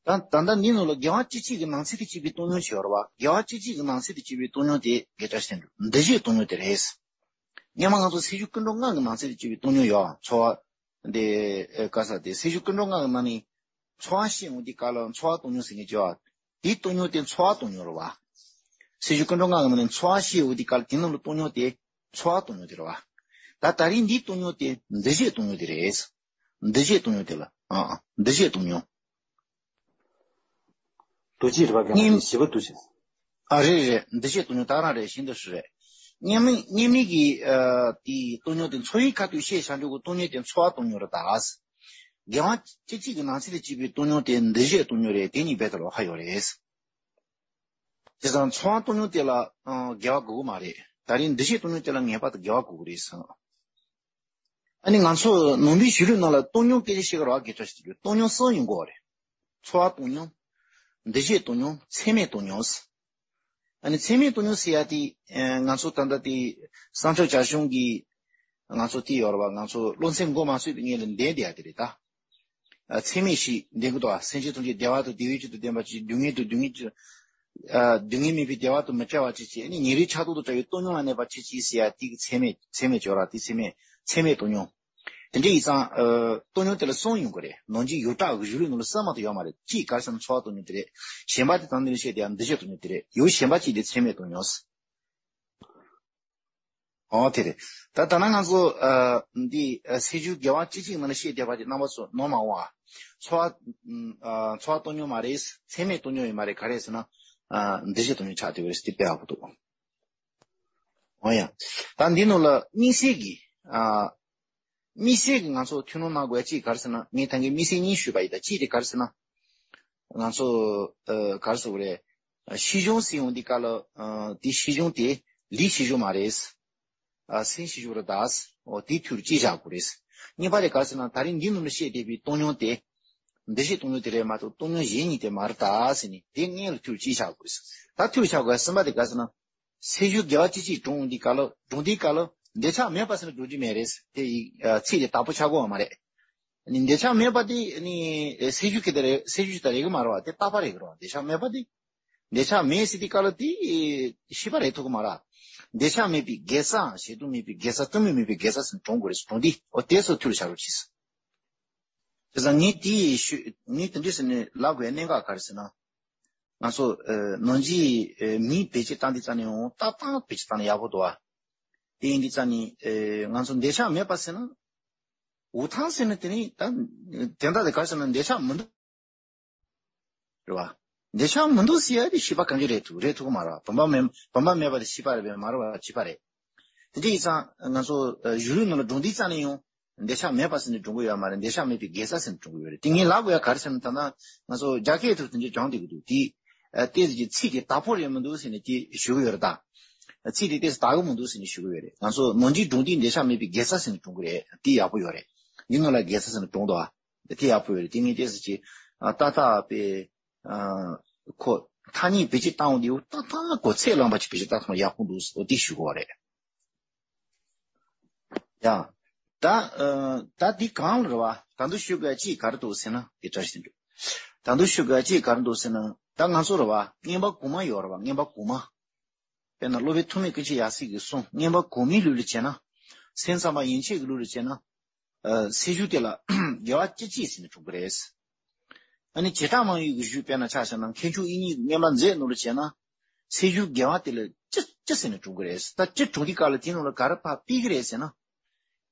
ད་ད་ལྟ་འདི་ནང་ལ་དགེ་བ་བཅུ་གཅིག་གི་ནང་ཚན་དུ་སྐྱེས་པའི་སྟོང་ཉིད་ཅིག་ཡོད་རེད་བ། དགེ་བ་བཅུ་གཅིག་གི་ནང་ཚན་དུ་སྐྱེས་པའི་སྟོང་ཉིད་དེ་དགེ་བཀྲ་ཤིས་དོན་གྲུབ། འདུ་བྱེད་སྟོང་ཉིད་དེ་རེད། སྔོན་མ་ང་ཚོ་ཚེས་བཅུ་ཀུན་འགྲོ་ལྔ་གི་ནང་ཚན་དུ་སྐྱེས་པའི་སྟོང་ཉིད་ཡོད། ཚོར་བ། འདི། ཨེ། ག་རེ་ཟེར། དེ་ཚེས་བཅུ་ཀུན་འགྲོ་ལྔ་གི་ནང་ནས་ཚོར་བ་ཤེས་འོང་དུས་སྐབས་ལ་ཚོར་བ་སྟོང་ཉིད་ཟེར་མཁན་ཅིག་ཡོད། དེའི་སྟོང་ཉིད་དེ་ཚོར་བ་སྟོང་ཉིད་རེད་བ། ཚེས་བཅུ་ཀུན་འགྲོ་ལྔ་གི་ནང་ནས་ཚོར་བ་ཤེས་འོང་དུས་སྐབས་ལ་དེ་ནང་ལ་སྟོང་ཉིད་དེ་ཚོར་བ་སྟོང་ཉིད་དེ་རེད་བ། ད་ད་རིང་འདིའི་སྟོང་ཉིད་དེ་འདུ་བྱེད་སྟོང་ཉིད་དེ་རེད། འདུ་བྱེད་སྟོང་ཉིད་དེ་ལ། ཨ། ཨ། འདུ་བྱེད་སྟོང་ཉིད། འདུ་བྱེད་རེད་པ། ག་ནི་བཞི་པ་འདུ་བྱེད། ཨ། རེད་རེད། འདུ་བྱེད་སྟོང་ཉིད་ད་རང་རེད། ཤིན་ཏུ་སུ་རེད། སྔོན་མའི་སྔོན་མའི་གི། ཨ། དེའི་སྟོང་ཉིད་དེ་ཚོར་བའི་ཁ་ཐུག་ཤེས་བྱ་འགྲོ་གི་སྟོང་ཉིད་དེ་ཚོར་བ་སྟོང་ཉིད་རེད་ད། དགེ་བ་བཅུ་གཅིག་གི་ནང་ཚན་དུ་སྐྱེས་པའི་སྟོང་ཉིད་དེ་འདུ་བྱེད་སྟོང་ཉིད་རེད། དེ་གཉིས་རྦད་དེ་ལོགས་ཀ་ཡོད་རེད། བྱས་ཙང་ཚོར་བ་སྟོང་ཉིད་དེ་ལ། ཨ། དགེ་བ་དགོས་ཀྱི་མ་རེད། ད་རིང་འདུ་བྱེད་སྟོང་ཉིད་དེ་ལ་ངེས་པར་དུ་དགེ་བ་དགོས་ཀྱི་རེད་ཟེར། ཨ་ནི་ང་ཚོ་ནང་པའི་གཞུང་ལུགས་ནང་ལ་སྟོང་ཉིད་སྐད་ཆ་བཤད་ཀྱི་རེད་བ། དགེ་བཀྲ་ཤིས་དོན་གྲུབ། སྟོང་ཉིད་གསུམ་ཡོང་གི་ཡོད་རེད། ཚོར་བ་སྟོང་ཉིད། འདུ་བྱེད་སྟོང་ཉིད། ཚད་མེད་སྟོང་ཉིད། ཨ་ནི་ཚད་མེད་སྟོང་ཉིད་ཟེར་ཡ་དེ། ཨ། ང་ཚོ་ད་ལྟ་དེ་བསམ་ཕྱོགས་བྱ་གཞུང་གི། ང་ཚོ་དེ་ཡོད་རེད་བ། ང་ཚོ་བློ་སེམས་མགོ་མ་ཚོས་པའི་ངང་ལ་འདས་བསྡད་ཡ་དེ་རེད་ད། ཨ། ཚད་མེད་བཞི་འདོན་གྱི་འདུག་བ། སེམས་ཅན་ཐམས་ཅད་བདེ་བ་དང་བདེ་བའི་ཕྱིར་དུ་བསྟན་པ་ཅིག་སྡུག་བསྔལ་དང་སྡུག་བསྔལ་གྱི། ཨ། སྡུག་བསྔལ་མེད་པའི་བདེ་བ་དང་མི་འབྲལ་བ་ཅིག་བྱས། ཨ་ནི་ཉེ་རིང་ཆགས་རྟོག་དང་བྲལ་བའི་སྟོང་ཉིད་ལ་གནས་པ་ཅིག་ཅིག་ཟེར་ཡ་དེ་གི་ཚད་མེད། ཚད་མེད་ཅོ་ར་དེ་ཚད་མེད། ཚད་མེད་སྟོང་ཉིད། དེ་འདྲ་ཡིན་ཙང་། ཨ། སྟོང་ཉིད་དེ་ལ་གསུམ་ཡོང་གི་རེད། ནང་བཞིན་ཡོངས་གྲགས་ཀྱི་གཞུང་ལུགས་ནང་ལ་གསུམ་མ་གཏོགས་ཡོད་མ་རེད། གཅིག་ག་རེ་ཟེར་ན་ཚོར་བ་སྟོང་ཉིད་དེ་རེད། གཞན་པ་དེ་ད་ནི་བཤད་དེ་ཡང་འདུ་བྱེད་སྟོང་ཉིད་དེ་རེད། ཡང་གཞན་པ་གཅིག་དེ་ཚད་མེད་སྟོང་ཉིད། ཨོ་དེ་རེད། ད་ད་ནང་ང་ཚོ། ཨ། འདི། ཨ། ཚེས་བཅུ་དགེ་བ་བཅུ་གཅིག་ནང་ལ་བཤད་བསྡད་པ་དེ་རྣམ་པ་ཚོ་ནོར་མ་འོང་ཨ། ཚོར་བ། ཨ། ཚོར་བ་སྟོང་ཉིད་མ་རེད། ཚད་མེད་སྟོང་ཉིད་ཡིན་མ་རེད། ག་རེ་ཟེར་ན། ཨ། འདུ་བྱེད་སྟོང་ཉིད་ཆགས་བསྡད་པ་རེད། དེ་དཔེ་ཡག་པོ་འདུག། འོ་ཡ། ད་འདི་ནང་ལ་དམིགས་བསལ་གྱི། ཨ། དམིགས་བསལ་གྱི་ང་ཚོ་ཐུགས་སྣང་གནང་དགོས་ཡ་གཅིག་ག་རེ་ཟེར་ན། ངས་ད་གིན་དམིགས་བསལ་གཉིས་ཞུས་པ་ཡིན། ད་གཅིག་དེ་ག་རེ་ཟེར་ན། ང་ཚོ། ཨ། ག་རེ་ཟེར་དགོས་རེད། ཤེས་བྱུང་ཟེར་ཡོང་དུས་སྐབས་ལ། ཨ། དེ་ཤེས་བྱུང་དེ་ལུས་ཤེས་བྱུང་མ་རེད། ཨ། སེམས་ཤེས་བྱུང་རེད་ད། འོ་དེ་ཐུགས་ལ་གཅིག་བཞག་དགོས་རེད། གཉིས་པ་དེ་ག་རེ་ཟེར་ན། ད་རིང་འདི་ནང་ལ་བཤད་བསྡད་པའི་སྟོང་ཉིད་དེ། འདུ་བྱེད་སྟོང་ཉིད་དེ་རེད་མ་གཏོགས་སྟོང་ཉིད་གཞན་གཉིས་དེ་མ་རེད་ད་ཟེར་ནས་དེ་སྔོན་ལ་ཐུགས་ལ་གཅིག་བཞག་དགོས་རེད། ད་ཐུགས་ལ་བཞག་དགོས་ཡ་གསུམ་པ་དེ་ག་རེ་ཟེར་ན། ཚེས་བཅུ་དགེ་བ་བཅུ་གཅིག་བགྲང་འོང་དུས་སྐབས་ལ། བགྲང་དུས་སྐབས་ལ་འདོད་ཆགས་མེད་པ་ཟེར་ན་བགྲང་རྒྱུ་མེད་རེད། དེ་ཡི། ཨ། ཚིག་དེ་དག་པོ་ཆགས་ཀྱི་ཡོད་མ་རེད། ནི་འདོད་ཆགས་མེད་པ་དེ་ནི་ཚེས་བཅུ་གི་དེ་རེད། ཚེས་བཅུ་ཞིག་ད་རེད་ཀྱི་མ་རེད་བ། དེ་རྟག་པ་རེད་ཀྱི་རེད་བ། འདོད་ཆགས་མེད་པ་དེ། འདོད་ཆགས་མེད་ཟེར་དུས་སྐབས་ལ་དེ་ཤེས་པ་རེད་ཐུབ་ཀྱི་མ་རེད། འདོད་ཆགས་མེད་པའི་དགེ་རྩ། ཞེ་སྡང་མེད་པའི་དགེ་རྩ། གཏི་མུག་མེད་པའི་དགེ་རྩ་ཟེར་ནས་བགྲང་དགོས་རེད། བགྲང་དུས་འོ་དེ་ཚོ་ཐུགས་ལ་བཞག་རོགས་གྱིས། དེ་ཙང་ངས་དེ་ཞུ། ངས་དེ་འདྲ་ཟེར་ནས་ལབ་དགོས་ཡ་གནད་འགག་ག་རེ་ཟེར་ན། ང་ཚོ། ཨ། ནང་བཞིན། ཨ། མིང་བེད་སྤྱོད་བཏང་དུས་ཙམ་ནས་ཡང་ཏག་ཏག་བེད་སྤྱོད་བཏང་ན་ཡག་པོ་འདུག་བ། དེ་ཡིན་དུས་ཙམ་ནས། ཨ། ང་ཚོ་འདོད་ཆགས་མེད་པ་ཟེར་ན། འུ་ཐང་ཟེར་ན་དེ་ནི་ད་དོན་དག་དེ་ག་རེ་ཟེར་ན། འདོད་ཆགས་མི་འདུག་རེད་བ། འདོད་ཆགས་མི་འདུག་ཟེར་ཡ་དེ་ཤེས་པ་གང་ཅི་རེད་ཐུག་རེད་ཐུག་གི་མ་རེད་བ། བུམ་པ་མེད། བུམ་པ་མེད་པ་དེ་ཤེས་པ་རེད་པས་མ་རེད་བ། བྱས་པ་རེད། དེ་འདྲ་ཡིན་ཙང་ང་ཚོ། ཨ། གཞུང་ལུགས་ནང་ལ་བགྲང་དུས་ཙམ་ནས་ཡང་འདོད་ཆགས་མེད་པ་ཟེར་ནས་བགྲང་གི་ཡོད་མ་རེད། འདོད་ཆགས་མེད་པའི་དགེ་རྩ་ཟེར་ནས་བགྲང་གི་ཡོད་རེད། དེ་ངས་ལབ་དགོས་ཡ་ག་རེ་ཟེར་ན། ད་ནང་ང་ཚོ་རྒྱ་སྐད་ཐོག་དེ་འདྲ་སྦྱངས་བསྡད་ཀྱི་འདུག་དེ། ཨ། ཏོག་ཙམ་གྱི་ཚིག་དེ་དག་པོ་རེད་མི་འདུག་ཟེར་ནས་དེ་ཞུ་གི་ཡོད་རེད་ད། ཚིག་དེ་ཏོག་ཙམ་དག་གི་མི་འདུག་ཟེར་ནས་ཞུ་གི་ཡོད་རེད། ང་ཚོ་ནང་བཞིན་བགྲང་དུས་འདོད་ཆགས་མེད་པའི་དགེ་རྩ་ཟེར་ནས་བགྲང་གི་རེད། དེ་ཡག་པོ་ཡོད་རེད། འདི་ནང་ལ་དགེ་རྩ་ཟེར་ནས་བགྲང་འདུག་ཨ། དེ་ཡག་པོ་ཡོད་རེད། དེ་ངས་ཏོག་ཙམ་གྱི། ཨ། ཏག་ཏག་པའི། ཨ། ཁོ་ཐ་སྙད་བེད་སྤྱོད་བཏང་འོང་དུས་ཏག་ཏག་ཁོ་ཚད་ལོན་པ་ཅིག་བེད་སྤྱོད་བཏང་སོང་ན་ཡག་པོ་འདུག་ཟེར་འོ་དེ་ཞུ་དགོས་པ་རེད། ཡ། ད། ཨ། ད་འདི་གང་ལ་རེད་བ། ད་དུང་ཞུ་དགོས་ཡ་གཅིག་ག་རེ་འདུག་ཟེར་ན། དགེ་བཀྲ་ཤིས་དོན་གྲུབ། ད་དུང་ཞུ་དགོས་ཡ་གཅིག་ག་རེ་འདུག་ཟེར་ན། ད་ང་ཚོ་རེད་བ། རྔན་པ་གོང་མ་ཡོད་རེད་བ། རྔན་པ་གོང་མ། དཔེར་ན་སློབ་དཔོན་ཐོགས་མེད་ཀུན་མཁྱེན་ཡབ་སྲས་ཀྱིས་གསུངས། རྔན་པ་གོང་མའི་ལུགས་ལ་བྱས་ན། སེམས་ཙམ་པ་ཡན་ཆད་ཀྱི་ལུགས་ལ་བྱས་ན། ཨ། ཚེས་བཅུ་དེ་ལ་དགེ་བ་བཅུ་གཅིག་ཟེར་ནས་བགྲང་གི་རེད། ཨ་ནི་བྱེ་བྲག་སྨྲ་བའི་གཞུང་དཔེར་ན་ཆ་བཞག་ན་མཁས་མཆོག་དབྱིག་གཉེན་གྱི་རྔན་པ་མཛོད་ནང་ལ་བྱས་ན། ཚེས་བཅུ་དགེ་བ་དེ་ལ་བཅུ་བཅུ་ཟེར་ནས་བགྲང་གི་རེད། ད་བཅུ་བགྲང་དུས་སྐབས་ལ་དེ་ནང་ལ་ག་རེ་ཕར་སྤེལ་གི་རེད་ཟེར་ན།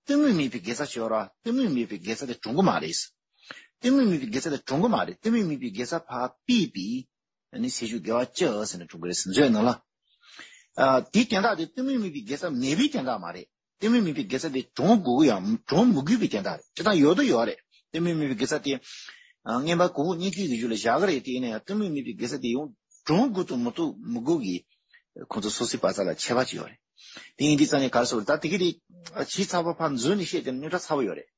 གཏི་མུག་མེད་པའི་དགེ་རྩ་ཞིག་ཡོད་ར། གཏི་མུག་མེད་པའི་དགེ་རྩ་དེ་བགྲང་གི་མ་རེད། གཏི་མུག་མེད་པའི་དགེ་རྩ་དེ་བགྲང་གི་མ་རེད། གཏི་མུག་མེད་པའི་དགེ་རྩ་ཕར་སྤེལ་བའི། ཨ་ནི་ཚེས་བཅུ་དགེ་བ་བཅུ་ཟེར་ནས་གྲུབ་ཀྱི་རེད་ཟེར་མཛོད་ནང་ལ། ཨ་དེའི་དོན་དག་དེ་གཏི་མུག་མེད་པའི་དགེ་རྩ་མེད་པའི་དོན་དག་མ་རེད། གཏི་མུག་མེད་པའི་དགེ་རྩ་དེ་གྲོང་དགོས་ཀྱི་ཡང་གྲོང་མི་དགོས་པའི་དོན་དག་རེད། སྤྱིར་བཏང་ཡོད་དོ་ཡོད་རེད། གཏི་མུག་མེད་པའི་དགེ་རྩ་དེ་ཨ་རྔན་པ་གོང་འོག་གཉིས་ཀའི་རྒྱུད་ལ་བཞག་གི་རེད། དེ་ཡིན་ན་ཡང་གཏི་མུག་མེད་པའི་དགེ་རྩ་དེ་ཡང་གྲོང་དགོས་དང་མི་དགོས་མི་དགོས་ཀྱི་ཁོང་ཚོ་སོ་སོའི་བར་མཚམས་ལ་ཁྱད་པར་ཅིག་ཡོད་རེད། དེ་ཡིན་དུས་ཙང་ནས་ག་རེ་ཟེར་དགོས་རེད། ད་དེ་གི་རིགས་ཇི་ཚ་བ་ཕར་འཛུལ་ནས་བཤད་དེ་རྙོག་དྲ་ཚ་བོ་ཡོད་རེད།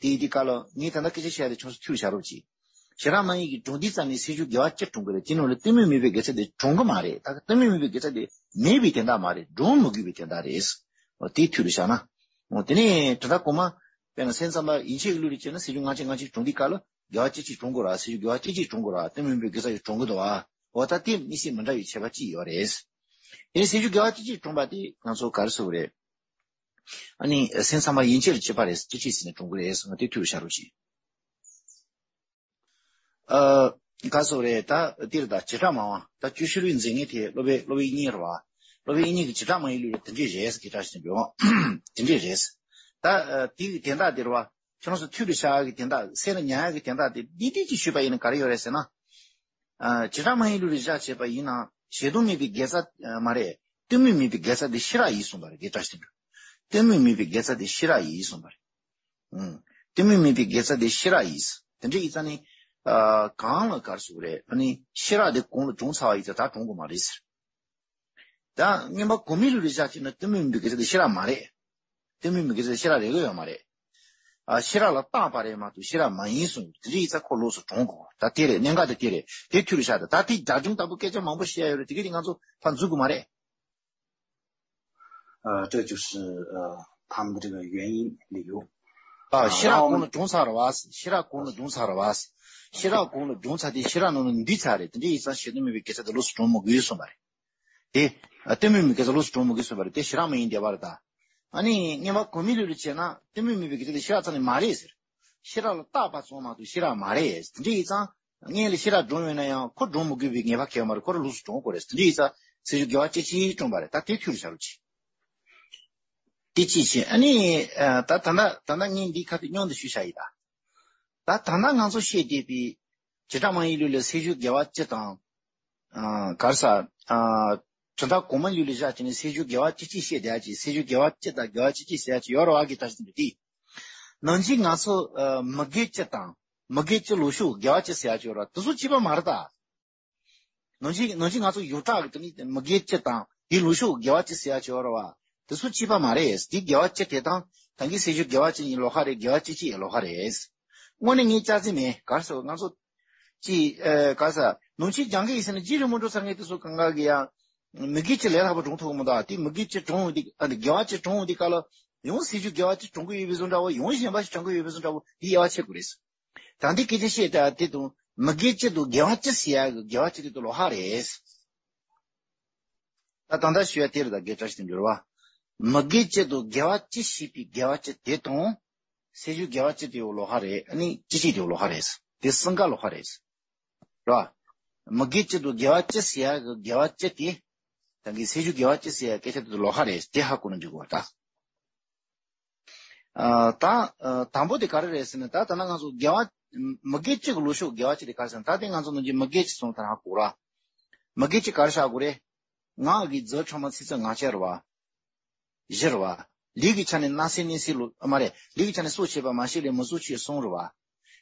དེ་ཡིན་དུས་སྐབས་ལ་ངས་ད་ལྟ་སྐད་ཆ་བཤད་དེ་ཁྱོད་ཚོ་ཐུགས་བཞག་རོགས་གྱིས། ཞེ་དྲག་མ་ཡིན་གྱི་གྲོང་དེའི་རྩ་ནས་ཚེས་བཅུ་དགེ་བ་བཅུ་གྲོང་གི་རེད། དེ་ནང་ལ་གཏི་མུག་མེད་པའི་དགེ་རྩ་དེ་གྲོང་གི་མ་རེད། ད་གཏི་མུག་མེད་པའི་དགེ་རྩ་དེ་མེད་པའི་དོན་དག་མ་རེད། གྲོང་མི་དགོས་པའི་དོན་དག་རེད། འོ་དེའི་ཐུགས་ལ་བཞག་ན། འོ་དེ་ནས་དོན་དག་གོང་མ་དཔེར་ན་སེམས་ཙམ་པ་ཡན་ཆད་ཀྱི་ལུགས་ལ་བྱས་ན་ཚེས་བཅུ་ལྔ་གཅིག་ལྔ་གཅིག་གྲོང་དུས་སྐབས་ལ་དགེ་བ་བཅུ་གཅིག་གྲོང་དགོས་ར། ཚེས་བཅུ་དགེ་བ་བཅུ་གཅིག་གྲོང་དགོས་ར། གཏི་མུག་མེད་པའི་དགེ་རྩ་ཡི་གྲོང་གི་འདུག་བ། འོ་ད་དེ་དམིགས་བསལ་མི་འདྲ་བའི་ཁྱད་པར་ཅིག་ཡོད་རེད། དེ་ནས་ཚེས་བཅུ་དགེ་བ་བཅུ་གཅིག་གྲོང་པ་དེ་ང་ཚོ་ག་རེ་ཟེར་དགོས་རེད། ཨ་ནི་སེམས་ཙམ་པ་ཡན་ཆད་ལ་གཅིག་པ་རེད། བཅུ་གཅིག་ཟེར་ནས་གྲོང་གི་རེད་ཟེར་ན་དེ་ཐུགས་ལ་བཞག་རོགས་གྱིས། ཨ། ག་རེ་ཟེར་དགོས་རེད། ད་འདིར་ད་བྱེ་བྲག་སྨྲ་བ་ད་བཅུ་ཤེས་རིག་མཛད་མཁན་དེ་སློབ་དཔོན་སློབ་དཔོན་དབྱིག་གཉེན་རེད་བ། སློབ་དཔོན་དབྱིག་གཉེན་གྱི་བྱེ་བྲག་སྨྲ་བའི་ལུགས་ལ་དེ་འདྲས་རེད་ཟེར་གྱི་སྒྲ་ཞིག་འབྱུང་། དེ་འདྲས་རེད། ད་ཨ་དེའི་དོན་དག་དེ་རེད་བ། ཁྱོད་རང་ཚོ་ཐོས་པའི་བྱ་བ་གི་དོན་དག་སེམས་ལ་ཉར་ཡག་གི་དོན་དག་དེ་འདི་འདྲས་ཅིག་ཞུས་པ་ཡིན་ན་ག་རེ་ཡོད་རེད་ཟེར་ན། ཨ་བྱེ་བྲག་སྨྲ་བའི་ལུགས་ལ་བཞག་བྱས་པ་ཡིན་ན་ཞེ་སྡང་མེད་པའི་དགེ་རྩ་ཨ་མ་རེད། གཏི་མུག་མེད་པའི་དགེ་རྩ་དེ་ཤེས་རབ་ཡིན་གསུངས་པ་རེད། དགེ་བཀྲ་ཤིས་དོན་གྲུབ། གཏི་མུག་མེད་པའི་དགེ་རྩ་དེ་ཤེས་རབ་ཡིན་གསུངས་པ་རེད། ཨང་། གཏི་མུག་མེད་པའི་དགེ་རྩ་དེ་ཤེས་རབ་ཡིན། དེ་འདྲ་ཡིན་ཙང་ནི། ཨ་གང་ལ་ག་རེ་ཟེར་དགོས་རེད། ཨ་ནི་ཤེས་རབ་དེ་གོང་ལ་གྲོངས་ཚར་བ་ཡིན་ཙང་ད་གྲོངས་དགོས་མ་རེད་ཟེར། ད་རྔན་པ་གོང་མའི་ལུགས་ལ་བཞག་བྱས་ན་གཏི་མུག་མེད་པའི་དགེ་རྩ་དེ་ཤེས་རབ་མ་རེད། གཏི་མུག་མེད་པའི་དགེ་རྩ་ཤེས་རབ་རེག་གི་ཡོད་མ་རེད། ཨ་ཤེས་རབ་ལ་བཏགས་པ་རེད་མ་གཏོགས་ཤེས་རབ་མ་ཡིན་གསུངས། དེ་འདྲ་ཡིན་ཙང་ཁོ་ལོགས་སུ་གྲོངས་དགོས། ད་དེ་རེད། གནད་འགག་དེ་དེ་རེད། དེ་ཐུགས་ལ་བཞག་ད། ད་དེ་རྒྱ་གྲོང་ལྟ་བུ་སྐད་ཆ་མང་པོ་བཤད་ཡོད་རེད། དེ་གི་དེ་ང་ཚོ་ཕར་འཛུལ་དགོས་མ་རེད། 呃，这就是呃他们的这个原因理由。 ཨ་ཤེས་རབ་གོང་ལ་གྲོངས་ཚར་བ། ཤེས་རབ་གོང་ལ་གྲོངས་ཚར་བ། ཤེས་རབ་གོང་ལ་གྲོངས་ཚར་དེ་ཤེས་རབ་ནང་ལ་འདུས་ཚར་རེད། དེ་འདྲ་ཡིན་ཙང་ཞེ་སྡང་མེད་པའི་དགེ་རྩ་དེ་ལོགས་སུ་གྲོངས་མི་དགོས་གསུངས་པ་རེད། དེ་ཨ་གཏི་མུག་མེད་པའི་དགེ་རྩ་ལོགས་སུ་གྲོངས་མི་དགོས་གསུངས་པ་རེད། དེ་ཤེས་རབ་མ་ཡིན་བསྡད་པ་རེད་ད། ཨ་ནི་རྔན་པ་གོང་མའི་ལུགས་ལ་བྱས་ན་གཏི་མུག་མེད་པའི་དགེ་རྩ་དེ་ཤེས་རབ་རྩ་ནས་མ་རེད་ཟེར། ཤེས་རབ་ལ་བཏགས་པ་ཙམ་མ་གཏོགས་ཤེས་རབ་མ་རེད། དེ་འདྲ་ཡིན་ཙང་། སྔོན་ལ་ཤེས་རབ་གྲོངས་ཡོད་ན་ཡང་ཁོ་གྲོངས་མི་དགོས་པའི་ངེས་པ་གང་ཡང་མ་རེད། ཁོ་རང་ལོགས་སུ་གྲོངས་དགོས་རེད། དེ་འདྲ་ཡིན་ཙང་ཚེས་བཅུ་དགེ་བ་བཅུ་གཅིག་གྲོངས་པ་རེད། ད་དེ་ཐུགས་ལ་བཞག་རོགས་གྱིས། དེ་གཅིག་བྱས། ཨ་ནི་ཨ་ད་ད་ལྟ་ད་ལྟ་ངས་འདིའི་ཁ་ཐུག་སྙོམས་འདི་ཞུས་བཞག་ཡིན་ད། ད་ད་ལྟ་ང་ཚོ་བཤད་བསྡད་པའི་བྱེ་བྲག་སྨྲ་བའི་ལུགས་ལ་ཚེས་བཅུ་དགེ་བ་བཅུ་དང་། ཨ་ག་རེ་ཟེར། ཨ་དོན་དག་གོང་མའི་ལུགས་ལ་བཞག་བྱས་ནས་ཚེས་བཅུ་དགེ་བ་བཅུ་གཅིག་བཤད་བསྡད་ཡག་ཅིག་ཚེས་བཅུ་དགེ་བ་བཅུ་དང་དགེ་བ་བཅུ་གཅིག་ཟེར་ཡག་ཅིག་ཡོད་རེད་བ་གི་ད་བཞིན་དུ་དེ། ནང་བཞིན་ང་ཚོ་ཨ་མི་དགེ་བཅུ་དང་མི་དགེ་བཅུ་ལོགས་ཕྱོགས་དགེ་བ་བཅུ་ཟེར་ཡག་ཅིག་ཡོད་རེད་བ། དེ་ཚོ་གཅིག་པ་མ་རེད་ད། ནང་བཞིན་ནང་བཞིན་ང་ཚོ་ཡོངས་གྲགས་ཀྱི་དེ་ནི་མི་དགེ་བཅུ་དང་དེའི་ལོགས་ཕྱོགས་དགེ་བ་བཅུ་ཟེར་ཡག་ཅིག་ཡོད་རེད་བ། དེ་ཚོ་གཅིག་པ་མ་རེད། དེ་དགེ་བ་བཅུ་དེ་དང་ད་གིན་ཚེས་བཅུ་དགེ་བ་བཅུ་གཉིས་ལོགས་ཀ་རེད། དགེ་བ་བཅུ་གཅིག་ཡང་ལོགས་ཀ་རེད། དངོས་གནས་ངས་སྐྱག་རྫུན་མིན། ག་རེ་ཟེར་ང་ཚོ་ཅིག་ཨ་ག་རེ་ཟེར་ནང་ཆོས་སྦྱང་གི་ཡིན་ཟེར་ན་རྗེས་རིང་མོ་འགྲོ་ཚར་མཁན་དེ་ཚོ་གང་ག་གི་ཡང་མི་དགེ་བཅུ་ལས་སླ་པོ་གྲོངས་ཐུབ་ཀྱི་མི་འདུག་དེ་མི་དགེ་བཅུ་གྲོངས་ཡོང་དུས་ཨ་ནི་དགེ་བ་བཅུ་གྲོངས་ཡོང་དུས་སྐབས་ལ་ཡང་ཚེས་བཅུ་དགེ་བ་བཅུ་གྲོངས་ཀྱི་ཡོད་པའི་བཟོ་འདྲ་བོ། ཡང་གཞན་པ་ཞིག་གྲོངས་ཀྱི་ཡོད་པའི་བཟོ་འདྲ་བོ་དེ་དབྱེ་བ་ཕྱེ་དགོས་རེད། ད་འདི་སྐད་ཆ་བཤད་དེ་དེ་དང་མི་དགེ་བཅུ་དང་དགེ་བ་བཅུ་ཟེར་ཡག་གི་དགེ་བ་བཅུ་དེ་དང་ལོགས་ཀ་རེད། ད་ད་ལྟ་ཞུ་ཡག་དེ་རེད། ད་དགེ་བཀྲ་ཤིས་དོན་གྲུབ་བ། མི་དགེ་བཅུ་དང་དགེ་བ་བཅུ་ཞེས་པའི་དགེ་བ་བཅུ་དེ་དང་། ཚེས་བཅུ་དགེ་བ་བཅུ་དེ་ཡང་ལོགས་ཀ་རེད། ཨ་ནི་བཅུ་གཅིག་དེ་ཡང་ལོགས་ཀ་རེད། དེ་གསུམ་ཀ་ལོགས་ཀ་རེད། རེད་བ། མི་དགེ་བཅུ་དང་དགེ་བ་བཅུ་ཟེར་ཡག་གི་དགེ་བ་བཅུ་དེ། ད་གིན་ཚེས་བཅུ་དགེ་བ་བཅུ་ཟེར་ཡག་སྐད་ཆ་དེ་དང་ལོགས་ཀ་རེད། དེ་ཧ་གོ་ན་འགྲིག་གི་རེད་ད། ཨ་ད་ཨ་དང་པོ་དེ་ག་རེ་རེད་ཟེར་ན། ད་ད་ལྟ་ང་ཚོ་དགེ་བ་མི་དགེ་བཅུ་གི་ལོགས་ཕྱོགས་དགེ་བ་བཅུ་དེ་ག་རེ་ཟེར་ན། ད་དེ་ང་ཚོ་ནང་བཞིན་མི་དགེ་བཅུ་སོང་ད་ཧ་གོ་ར། མི་དགེ་བཅུ་ག་རེ་བཞག་དགོས་རེད། ངག་གི་རྫས་ཕྲ་མ་ཚིག་རྩུབ་ངག་འཁྱལ་རེད་བ། བཞི་རེད་བ། ལུས་ཀྱི་ཆ་ནས་རྣམ་སྨིན་གནས་སེལ་ལོག་ཨ་མ་རེད། ལུས་ཀྱི་ཆ་ནས་སྲོག་བཅད་པ་མ་བྱས་ལས་མི་གསོད་ཆོས་གསུམ་རེད་བ།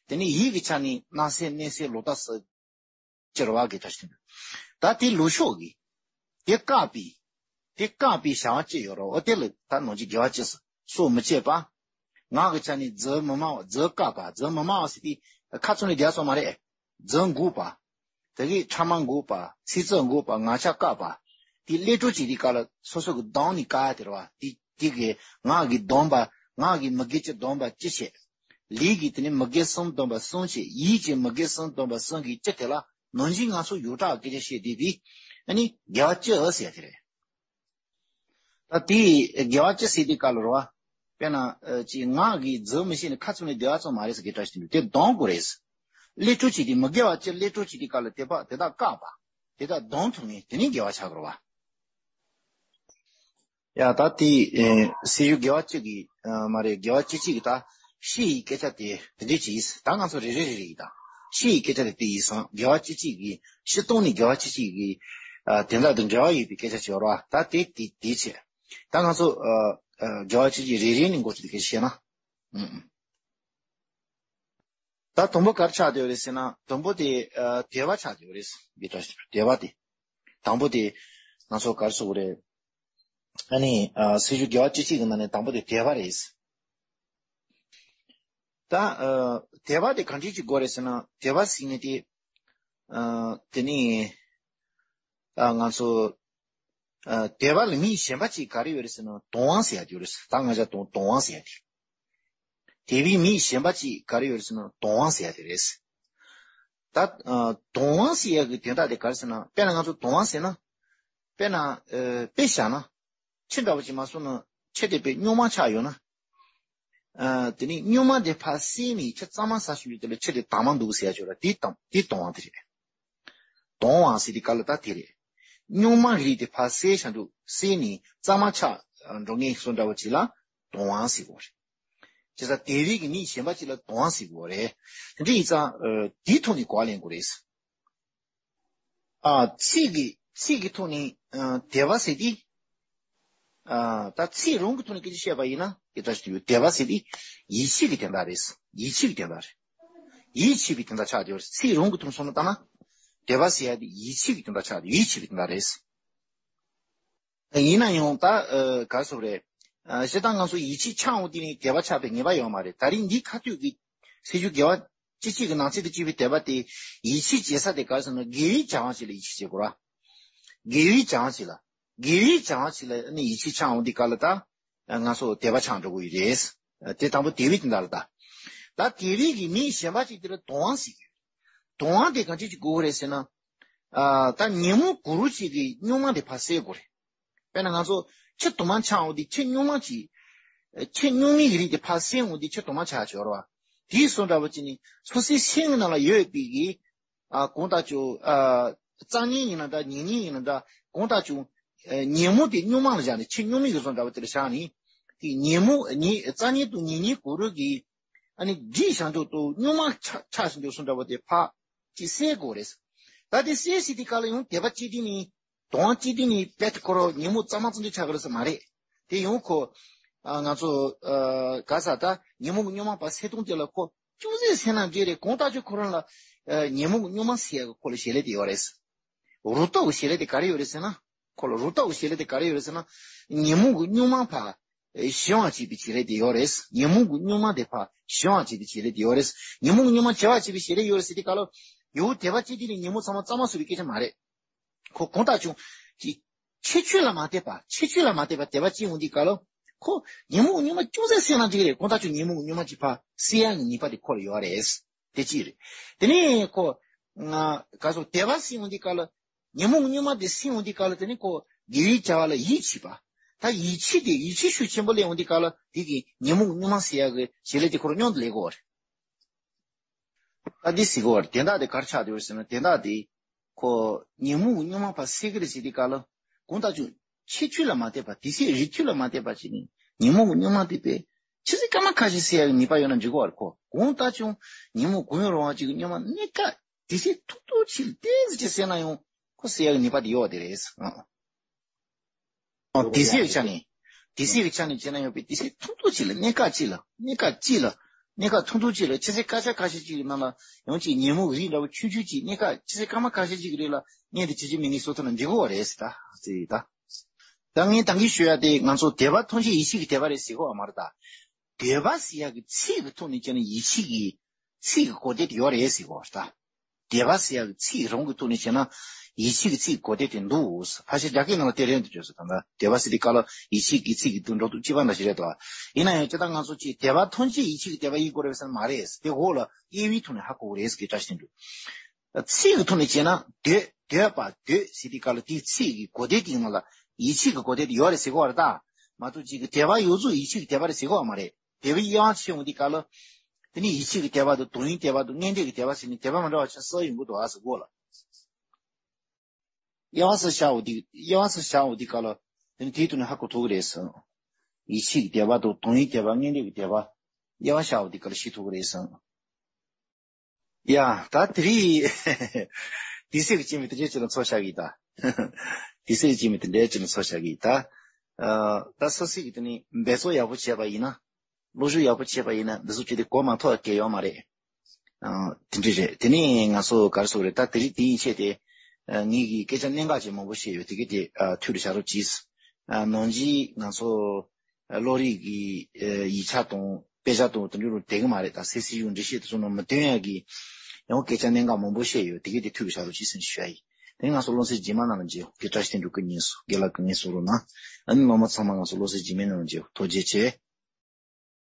དེ་ནས་ཡིད་ཀྱི་ཆ་ནས་རྣམ་སྨིན་གནས་སེལ་ལོག་ལྟ་ཟེར་བཅུ་རེད་བ་གི་ད་ཞིག་ད་དེ་ལོགས་ཕྱོགས་ཀྱི། དེ་བཀག་པའི། དེ་བཀག་པའི་བྱ་བ་བཅུ་ཡོད་རེད། འོ་དེ་ལ་ད་ནང་བཞིན་དགེ་བ་བཅུ་ཟེར། སྲོག་མི་བཅད་པ། ངག་གི་ཆ་ནས་རྫས་མི་སྨྲ་བ། རྫས་བཀག་པ། རྫས་མི་སྨྲ་བ་ཟེར་དེ་ཁ་ཚུགས་ནས་བསྡད་ཡག་ཙམ་མ་རེད། རྫས་འགོག་པ། དེ་གི་ཕྲ་མ་འགོག་པ། ཚིག་རྩུབ་འགོག་པ། ངག་འཁྱལ་བཀག་པ། དེ་ཀླད་ཀོར་བྱེད་དུས་སྐབས་ལ་སོ་སོ་གི་གདོང་ནས་བཀག་ཡག་དེ་རེད་བ། དེ་དེ་གི་ངག་གི་སྡོམ་པ། ངག་གི་མི་དགེ་བཅུ་སྡོམ་པ་བཅུ་བྱས། ལུས་ཀྱི་དེ་ནས་མི་དགེ་གསུམ་སྡོམ་པ་གསུམ་བྱས། ཡིད་ཀྱི་མི་དགེ་གསུམ་སྡོམ་པ་གསུམ་གྱི་བཅུ་དེ་ལ་ནང་བཞིན་ང་ཚོ་ཡོངས་གྲགས་སྐད་ཆ་བཤད་བསྡད་པའི་ཨ་ནི་དགེ་བ་བཅུ་ཟེར་ཡག་དེ་རེད། ད་དེ་དགེ་བ་བཅུ་ཟེར་དུས་སྐབས་ལ་རེད་བ། དཔེར་ན་ཨ་ཅིག་ངག་གི་རྫས་མི་བྱེད་ནས་ཁ་ཚུགས་ནས་བསྡད་ཡག་ཙམ་མ་རེད་ཟེར། དགེ་བཀྲ་ཤིས་དོན་གྲུབ། དེ་སྡོམ་དགོས་རེད། ཀླད་ཀོར་བྱེད་དུས་མི་དགེ་བ་བཅུ་ཀླད་ཀོར་བྱེད་དུས་སྐབས་ལ་དེ་དག་དེ་དག་བཀག་པ། དེ་དག་སྡོམ་ཐུབ་མཁན་དེ་ནི་དགེ་བ་ཆགས་དགོས་རེད་བ། ཡ་ད་དེ་ཨེ་ཚེས་བཅུ་དགེ་བ་བཅུ་གི་ཨ་མ་རེད། དགེ་བ་བཅུ་གཅིག་གི་ད་བཤད་ཡག་སྐད་ཆ་དེ་དེ་འདྲས་ཅིག་ཡིན། ད་ང་ཚོ་རེ་རེ་རེ་རེ་ཡིན་ད། ཕྱི་ཡི་སྐད་ཆ་དེ་དེ་ཡིན་སོང་། དགེ་བ་བཅུ་གཅིག་གི་སྤྱིར་བཏང་ནས་དགེ་བ་བཅུ་གཅིག་གི་ཨ་དེ་དག་དང་འབྲེལ་བ་ཡོད་པའི་སྐད་ཆ་ཅིག་ཡོད་རེད་བ། ད་དེ་དེ་དེའི་ཆེད། ད་ང་ཚོ་ཨ་ཨ་དགེ་བ་བཅུ་གཅིག་རེ་རེ་ནས་འགོ་བཙུགས་ཏེ་སྐད་ཆ་བཤད་ན། ཨུམ། ད་དང་པོ་ག་རེ་ཆགས་བསྡད་ཡོད་རེད་ཟེར་ན། དང་པོ་དེ་ཨ་དད་པ་ཆགས་བསྡད་ཡོད་རེད། དེ་འདྲ་ཞིག་དད་པ་དེ། དང་པོ་དེ་ང་ཚོ་ག་རེ་ཟེར་དགོས་རེད། ཨ་ནི་ཨ་སེམས་བསྐྱེད་དགེ་བ་བཅུ་གཅིག་གི་ནང་ནས་དང་པོ་དེ་དད་པ་རེད། ད་ཨ་དད་པ་དེ་ག་འདྲ་ཅིག་དགོས་རེད་ཟེར་ན། དད་པ་ཟེར་མཁན་དེ་ཨ་དེ་ནི་ཨ་ང་ཚོ་ཨ་དད་པ་ལ་མིང་གཞན་པ་ཅིག་ག་རེ་ཡོད་རེད་ཟེར་ན། དང་བ་ཟེར་ཡ་དེ་ཡོད་རེད། ད་ང་ཅག་དང་དང་བ་ཟེར་ཡ་དེ། དད་པའི་མིང་གཞན་པ་ཅིག་ག་རེ་ཡོད་རེད་ཟེར་ན། དང་བ་ཟེར་ཡ་དེ་རེད། ད་ཨ་དང་བ་ཟེར་ཡ་གི་དོན་དག་དེ་ག་རེ་ཟེར་ན། དཔེར་ན་ང་ཚོ་དང་བ་ཟེར་ན། དཔེར་ན་ཨ་དཔེ་བཞག་ན། ཁྱི་འདྲ་བོ་ཅིག་མ་སོང་ན་ཁྱི་དེ་དཔེ་སྨྱོན་མ་ཆགས་ཡོད་ན། ཨ་དེ་ནི་སྨྱོན་མ་དེ་ཕར་བསད་ནས་ཁྱི་གཙང་མ་ཟ་བཞིན་པའི་དེ་ལ་ཁྱི་དེ་དྭངས་མ་འདུག་ཟེར་ཡ་ཅིག་ཡོད་རེད། དེ་དང་དེ་དང་བ་དེ་རེད། དང་བ་ཟེར་དེ་ག་ལ་ད་དེ་རེད། སྨྱོན་མ་གི་རིགས་དེ་ཕར་བསད་བཞག་འདུག་བསད་ནས་གཙང་མ་ཆགས་འགྲོ་མཁན་སོང་འདྲ་བོ་ཅིག་ལ་དང་བ་ཟེར་དགོས་རེད། བྱས་ཙང་དད་པའི་གི་མིང་གཞན་པ་ཅིག་ལ་དང་བ་ཟེར་དགོས་རེད། དེ་འདྲ་ཡིན་ཙང་ཨ་དེའི་ཐོག་ནས་གོ་བ་ལེན་དགོས་རེད། ཨ་ཚིག་གི་ཚིག་གི་ཐོག་ནས་ཨ་དད་པ་ཟེར་དེ། ཨ་ད་ཚིག་རང་གི་ཐོག་ནས་སྐད་ཆ་བཤད་པ་ཡིན་ན་དེ་ལྟར་ཞིག་ཡོད། དད་པ་ཟེར་དེ་ཡིད་ཆེས་ཀྱི་དོན་དག་རེད། ཡིད་ཆེས་ཀྱི་དོན་དག་རེད། ཡིད་ཆེས་པའི་དོན་དག་ཆགས་བསྡད་ཡོད་རེད། ཚིག་རང་གི་ཐོག་ནས་བསམ་བློ་བཏང་ན། དད་པ་ཟེར་ཡ་དེ་ཡིད་ཆེས་ཀྱི་དོན་དག་ཆགས་བསྡད་ཡོད། ཡིད་ཆེས་པའི་དོན་དག་རེད། ཡིན་ན་ཡང་ད་ཨ་ག་རེ་ཟེར་དགོས་རེད། ཨ་སྤྱིར་བཏང་ང་ཚོ་ཡིད་ཆེས་ཆགས་འོང་དུས་ནས་དད་པ་ཆགས་པའི་ངེས་པ་ཡོད་མ་རེད། ད་རིང་འདི་ཁ་ཐུག་གི་སེམས་བསྐྱེད་དགེ་བ་བཅུ་གཅིག་གི་ནང་ཚན་དུ་བཅུག་པའི་དད་པ་དེ་ཡིད་ཆེས་བྱེད་ས་དེ་ག་རེ་ཟེར་ན། དགེ་བའི་བྱ་བ་ཞིག་ལ་ཡིད་ཆེས་བྱེད་དགོས་ར། དགེ་བའི་བྱ་བ་ཞིག་ལ། དགེ་བའི་བྱ་བ་ཞིག་ལ་ནི་ཡིད་ཆེས་ཆགས་འོང་དུས་སྐབས་ལ་ད་ང་ཚོ་དད་པ་ཆགས་འགྲོ་གི་ཡོད་རེད། དེ་དང་པོ་དད་པའི་དོན་དག་ལ་ད། ད་དད་པའི་གི་མིང་གཞན་པ་ཅིག་དེ་ལ་དང་བ་ཟེར་གྱི་ཡོད། དང་བ་དེ་གང་ཅི་ཅིག་དགོས་རེད་ཟེར་ན། ཨ་ད་ཉོན་མོངས་གུ་རུ་ཅིག་གི་སྨྱོན་མ་དེ་ཕར་བསལ་དགོས་རེད། དཔེར་ན་ང་ཚོ་ཁྱི་དུ་མ་ཆགས་འོང་དུས་ཁྱི་སྨྱོན་མ་ཅིག་ཁྱི་སྨྱོན་མའི་རིགས་དེ་ཕར་བསལ་འོང་དུས་ཁྱི་དུ་མ་ཆགས་ཆོག་ར་བ། དེའི་སོ་འདྲ་བོ་ཅིག་ནི་སོ་སོའི་སེམས་ནང་ལ་ཡོད་པའི་གི་ཨ་གང་ལྟར་ཀྱང་ཨ་རྩ་ཉེས་ཡིན་ན་འདྲ། ཉེ་ཉེས་ཡིན་ན་འདྲ། གང་ལྟར་ཀྱང་ཨ་ཉོན་མོངས་དེ་སྨྱོན་མ་ལ་བཞག་ནས། ཁྱི་སྨྱོན་མའི་གི་སོ་འདྲ་བོ་དེ་ལ་བཞག་ནས། དེ་ཉོན་མོངས་ཉེ་རྩ་ཉེས་དང་ཉེ་ཉེས་གུ་རུ་གི་ཨ་ནི་སྒྲིབ་བཞག་འདུག་དང་སྨྱོན་མ་ཆགས་ཆགས་བཞིན་འདུག་སོ་འདྲ་བོ་དེ་ཕར་ཅིག་བསལ་དགོས་རེད། ད་དེ་བསལ་ཟེར་དུས་སྐབས་ལ་ཡང་དད་པ་གཅིག་སྒྲིལ་ནས། དང་བ་གཅིག་སྒྲིལ་ནས་དཔེ་དེ་ཁོ་རང་ཉོན་མོངས་གཙང་མ་གཙང་རྐྱང་ཆགས་ཀྱི་རེད་ཟེར་མ་རེད། དེ་ཡང་ཁོ་ཨ་ང་ཚོ་ཨ་ག་ས་ད་ཉོན་མོངས་ཀྱི་སྨྱོན་མ་ཕར་བསལ་སྟངས་དེ་ལ་ཁོ་ཅུང་ཟད་སེམས་ནང་འདྲེས་རེད། གང་ལྟར་ཀྱང་ཁོ་རང་ལ་ཨ་ཉོན་མོངས་ཀྱི་སྨྱོན་མ་ཟེར་ཡག་གི་ཁོ་ལ་བྱེད་ལས་དེ་ཡོད་རེད། རུ་ཏོག་གི་བྱེད་ལས་དེ་ག་རེ་ཡོད་རེད་ཟེར་ན། ཁོ་ལ་རུ་ཏོག་གི་བྱེད་ལས་དེ་ག་རེ་ཡོད་རེད་ཟེར་ན། ཉོན་མོངས་ཀྱི་སྨྱོན་མ་ཕར་ཞི་བར་བྱེད་པའི་བྱེད་ལས་དེ་ཡོད་རེད། ཉོན་མོངས་ཀྱི་སྨྱོན་མ་དེ་ཕར་ཞི་བར་བྱེད་པའི་བྱེད་ལས་དེ་ཡོད་རེད། ཉོན་མོངས་ཀྱི་སྨྱོན་མ་ཞི་བར་བྱེད་པའི་བྱེད་ལས་ཡོད་རེད་ཟེར་དུས་སྐབས་ལ། ཡང་དད་པ་གཅིག་སྒྲིལ་ནས་ཉོན་མོངས་ཚང་མ་གཙང་མ་བཟོ་བའི་སྐད་ཆ་མ་རེད། ཁོ་གང་ལྟར་ཀྱང་། ཁྱད་ཆོས་ལ་མ་བལྟས་པ། ཁྱད་ཆོས་ལ་མ་བལྟས་པ་དད་པ་སྐྱེ་འོང་དུས་སྐབས་ལ། ཁོ་ཉོན་མོངས་སྨྱོན་མ་ཅུང་ཟད་སེལ་ན་འགྲིག་གི་རེད། གང་ལྟར་ཀྱང་ཉོན་མོངས་སྨྱོན་མ་གཅིག་ཕར་སེལ་ཡག་གི་ནུས་པ་དེ་ཁོ་ལ་ཡོད་རེད། དེ་གཅིག་རེད། དེ་ནས་ཁོ་ང་ག་ཚོད་དད་པ་སྐྱེ་འོང་དུས་སྐབས་ལ། ཉོན་མོངས་སྨྱོན་མ་དེ་སེལ་འོང་དུས་སྐབས་ལ་དེ་ནས་ཁོ་དགེ་བའི་བྱ་བ་ལ་ཡིད་ཆེས་པ། ད་ཡིད་ཆེས་དེ་ཡིད་ཆེས་ཤུགས་ཆེན་པོ་སླེབས་འོང་དུས་སྐབས་ལ་དེ་གི་ཉོན་མོངས་སྨྱོན་མ་སེལ་ཡག་གི་བྱེད་ལས་དེ་ཁོ་རང་སྙོམས་དུ་སླེབས་ཀྱི་ཡོད་རེད། ད་འདི་ཟེར་གྱི་ཡོད་རེད། དོན་དག་དེ་ག་རེ་ཆགས་བསྡད་ཡོད་རེད་ཟེར་ན། དོན་དག་དེ་ཁོ་ཉོན་མོངས་ཀྱི་སྨྱོན་མ་ཕར་སེལ་གྱི་རེད་ཟེར་དུས་སྐབས་ལ། གང་ལྟར་ཀྱང་ཁྱད་ཆོས་ལ་མ་བལྟས་པ། དེ་ཚེ་རིགས་ཁྱད་ལ་མ་བལྟས་པ་བྱས་ནས་ཉོན་མོངས་ཀྱི་སྨྱོན་མ་དེ་དཔེ་ཆུ་ཚོད་སྐར་མ་ཁ་ཤས་སེལ་ཡག་གི་ནུས་པ་ཡོད་ན་འགྲིག་གི་ཡོད་རེད། ཁོ་གང་ལྟར་ཀྱང་ཉོན་མོངས་གང་ཡང་རུང་བ་ཅིག་གི་སྨྱོན་མ་གནས་སྐབས་དེ་ཚེ་ཐུང་ཐུང་ཅིག་ལ་ཏོག་ཙམ་ཅིག་སེལ་ན་ཡང་ཁོ་སེལ་ཡག་གི་ནུས་པ་དེ་ཡོད་པ་དེ་རེད། ཨང་། དེ་སྲིད་ཀྱི་ཆ་ནས། དེ་སྲིད་ཀྱི་ཆ་ནས་བྱས་ན་ཡང་དཔེ་དེ་སྲིད་ཐུང་ཐུང་ཅིག་ལ། གནས་སྐབས་གཅིག་ལ། གནས་སྐབས་གཅིག་ལ། གནས་སྐབས་ཐུང་ཐུང་ཅིག་ལ། ཆུ་ཚོད་སྐར་ཆ་ཁ་ཤས་ཅིག་གི་ནང་ལ་ཡང་ཅིག་ཉོན་མོངས་རིགས་འདྲ་བོ་ཆུང་ཆུང་ཅིག་གནས་སྐབས་ཆུ་ཚོད་སྐར་མ་ཁ་ཤས་ཅིག་གི་རིང་ལ་གནས་དེ་ཇེ་ཆེ་མི་ངན་སོ་ཐོན་ལ་འགྲིག་གི་ཡོད་རེད་ཟེར། ད་ཟེར་ད། ད་ངས་ད་གིན་ཞུ་ཡ་དེ་ང་ཚོ་དད་པ་ཐམས་ཅད་ཡིད་ཆེས་ཀྱི་དད་པ་རེད་ཟེར་གི་ཡོད་མ་རེད་ད། དད་པ་ཟེར་ཡ་གི་ཚིག་གི་ཐོག་ནས་བྱས་ན་ཡིད་ཆེས་ཀྱི་ཚིག་གི་གོ་བདེ་དེ་ཡོད་རེད་ཟེར་གི་ཡོད་རེད་ད། དད་པ་ཟེར་ཡག་གི་ཚིག་རང་གི་ཐོག་ནས་བྱས་ན་ཡིད་ཆེས་ཀྱི་ཚིག་གོ་བདེ་དེ་འདུག། ཕལ་ཆེར་རྒྱ་སྐད་ནང་ལ་དེ་རེད་འདུག་བརྗོད་ས་དང་། ད་དད་པ་ཟེར་དུས་སྐབས་ལ་ཡིད་ཆེས་ཀྱི་ཚིག་གི་དོན་འགྲོ་འདུག་གཅིག་པ་འདྲ་ཞིག་རེད་དོ། ཡིན་ན་ཡང་ཇི་ལྟར་ང་ཚོ་ཅིག་དད་པ་ཐམས་ཅད་ཡིད་ཆེས་ཀྱི་དད་པ་ཡིན་དགོས་རེད་ཟེར་ན་མ་རེད། དེ་འོག་ལ་དབྱེ་བའི་ཐོག་ནས་ཧ་གོ་དགོས་རེད་ཟེར་གྱི་བཀྲ་ཤིས་བདེ་ལེགས། ཚིག་གི་ཐོག་ནས་བྱས་ན་འདོད་འདོད་པ་འདོད་ཟེར་དུས་སྐབས་ལ་དེའི་ཚིག་གི་གོ་བདེ་དེའི་ནང་ལ་ཡིད་ཆེས་ཀྱི་གོ་བདེ་དེ་ཡོད་རེད་ཟེར་གྱི་ཡོད་རེད་ད། མ་གཏོགས་ཅིག་གི་དད་པ་ཡོངས་རྫོགས་ཡིད་ཆེས་ཀྱི་དད་པ་རེད་ཟེར་གྱི་ཡོད་མ་རེད། དད་པའི་དབྱེ་བ་ཕྱེ་འོང་དུས་སྐབས་ལ། དེ་ནི་ཡིད་ཆེས་ཀྱི་དད་པ་དང་དོན་ཡོད་དད་པ་དང་མངོན་འདོད་ཀྱི་དད་པ་ཟེར་ནས་དད་པ་མི་འདྲ་བ་ཆ་གསུམ་ཡོང་གི་འདུག་ཨ་ཟེར་གོ་ལ། དབྱེ་བ་གསུམ་བྱའོ་དེ། དབྱེ་བ་གསུམ་བྱའོ་དེ་ག་ལ། དེ་ནི་དེའི་དོན་ནི་ཧ་གོ་ཐུབ་ཀྱི་རེད་ཟེར། ཡིད་ཆེས་ཀྱི་དད་པ་དང་དོན་ཡོད་དད་པ་མངོན་འདོད་ཀྱི་དད་པ། དབྱེ་བ་བྱའོ་དེ་ག་ལ་ཤེས་ཐུབ་ཀྱི་རེད་ཟེར། ཡ། ད་དེ་རིང་དུས་ཚོད་ཀྱི་རྐྱེན་པས་དེ་འདྲའི་ཅིག་ལ་འཚོགས་བཞག་གི་ད། དུས་ཚོད་ཀྱི་རྐྱེན་པས་དེ་འདྲའི་ཅིག་ལ་འཚོགས་བཞག་གི་ད། ཨ། ད་སོ་སོའི་གི་དེ་ནི་འབད་རྩོལ་ཡག་པོ་བྱས་པ་ཡིན་ན། བློ་ཞུགས་ཡག་པོ་བྱས་པ་ཡིན་ན་འདི་ཚོ་བྱས་ཏེ་གོ་མ་ཐོས་གལ་ཡོད་མ་རེད། ཨ། དེ་འདྲ་རེད། དེ་ནས་ང་ཚོ་ག་རེ་ཟེར་དགོས་རེད། ད་དེ་རིང་དེ་ཡིན་ཆེད་དེ། ཨ། ངེད་ཀྱིས་སྐད་ཆ་གནད་འགག་ཅིག་མང་པོ་བཤད་ཡོད། དེ་ག་དེ། ཨ། ཐུགས་ལ་བཞག་རོགས་གྱིས། ཨ། ནང་བཞིན་ང་ཚོ། ཨ། བློ་རིག་གི། ཨ། ཡིག་ཆ་དང་དཔེ་ཆ་དང་དེ་འདྲ་རུ་བསྡད་གི་མ་རེད། ད་སེ་སི་ཡུ་འགྲེལ་བཤད་དེ་ཚོ་ནང་མི་སྟོན་ཡག་གི། ཡང་སྐད་ཆ་གནད་འགག་མང་པོ་བཤད་ཡོད། དེ་ག་དེ་ཐུགས་ལ་བཞག་རོགས་གྱིས་ཟེར་ཞུ་ཡ་ཡིན། དེ་ནས་ང་ཚོ་སློབ་ཚན་རྗེས་མ་ནང་ལ་མཇལ། ཁྱེད་བཀྲ་ཤིས་དོན་གྲུབ་སྐུ་ངལ་གསོ། རྒན་ལགས་སྐུ་ངལ་གསོ་རོགས་གནང་། ཨ་ནི་ནང་མི་ཚང་མ་ང་ཚོ་སློབ་ཚན་རྗེས་མའི་ནང་ལ་མཇལ། ཐུགས་རྗེ་ཆེ།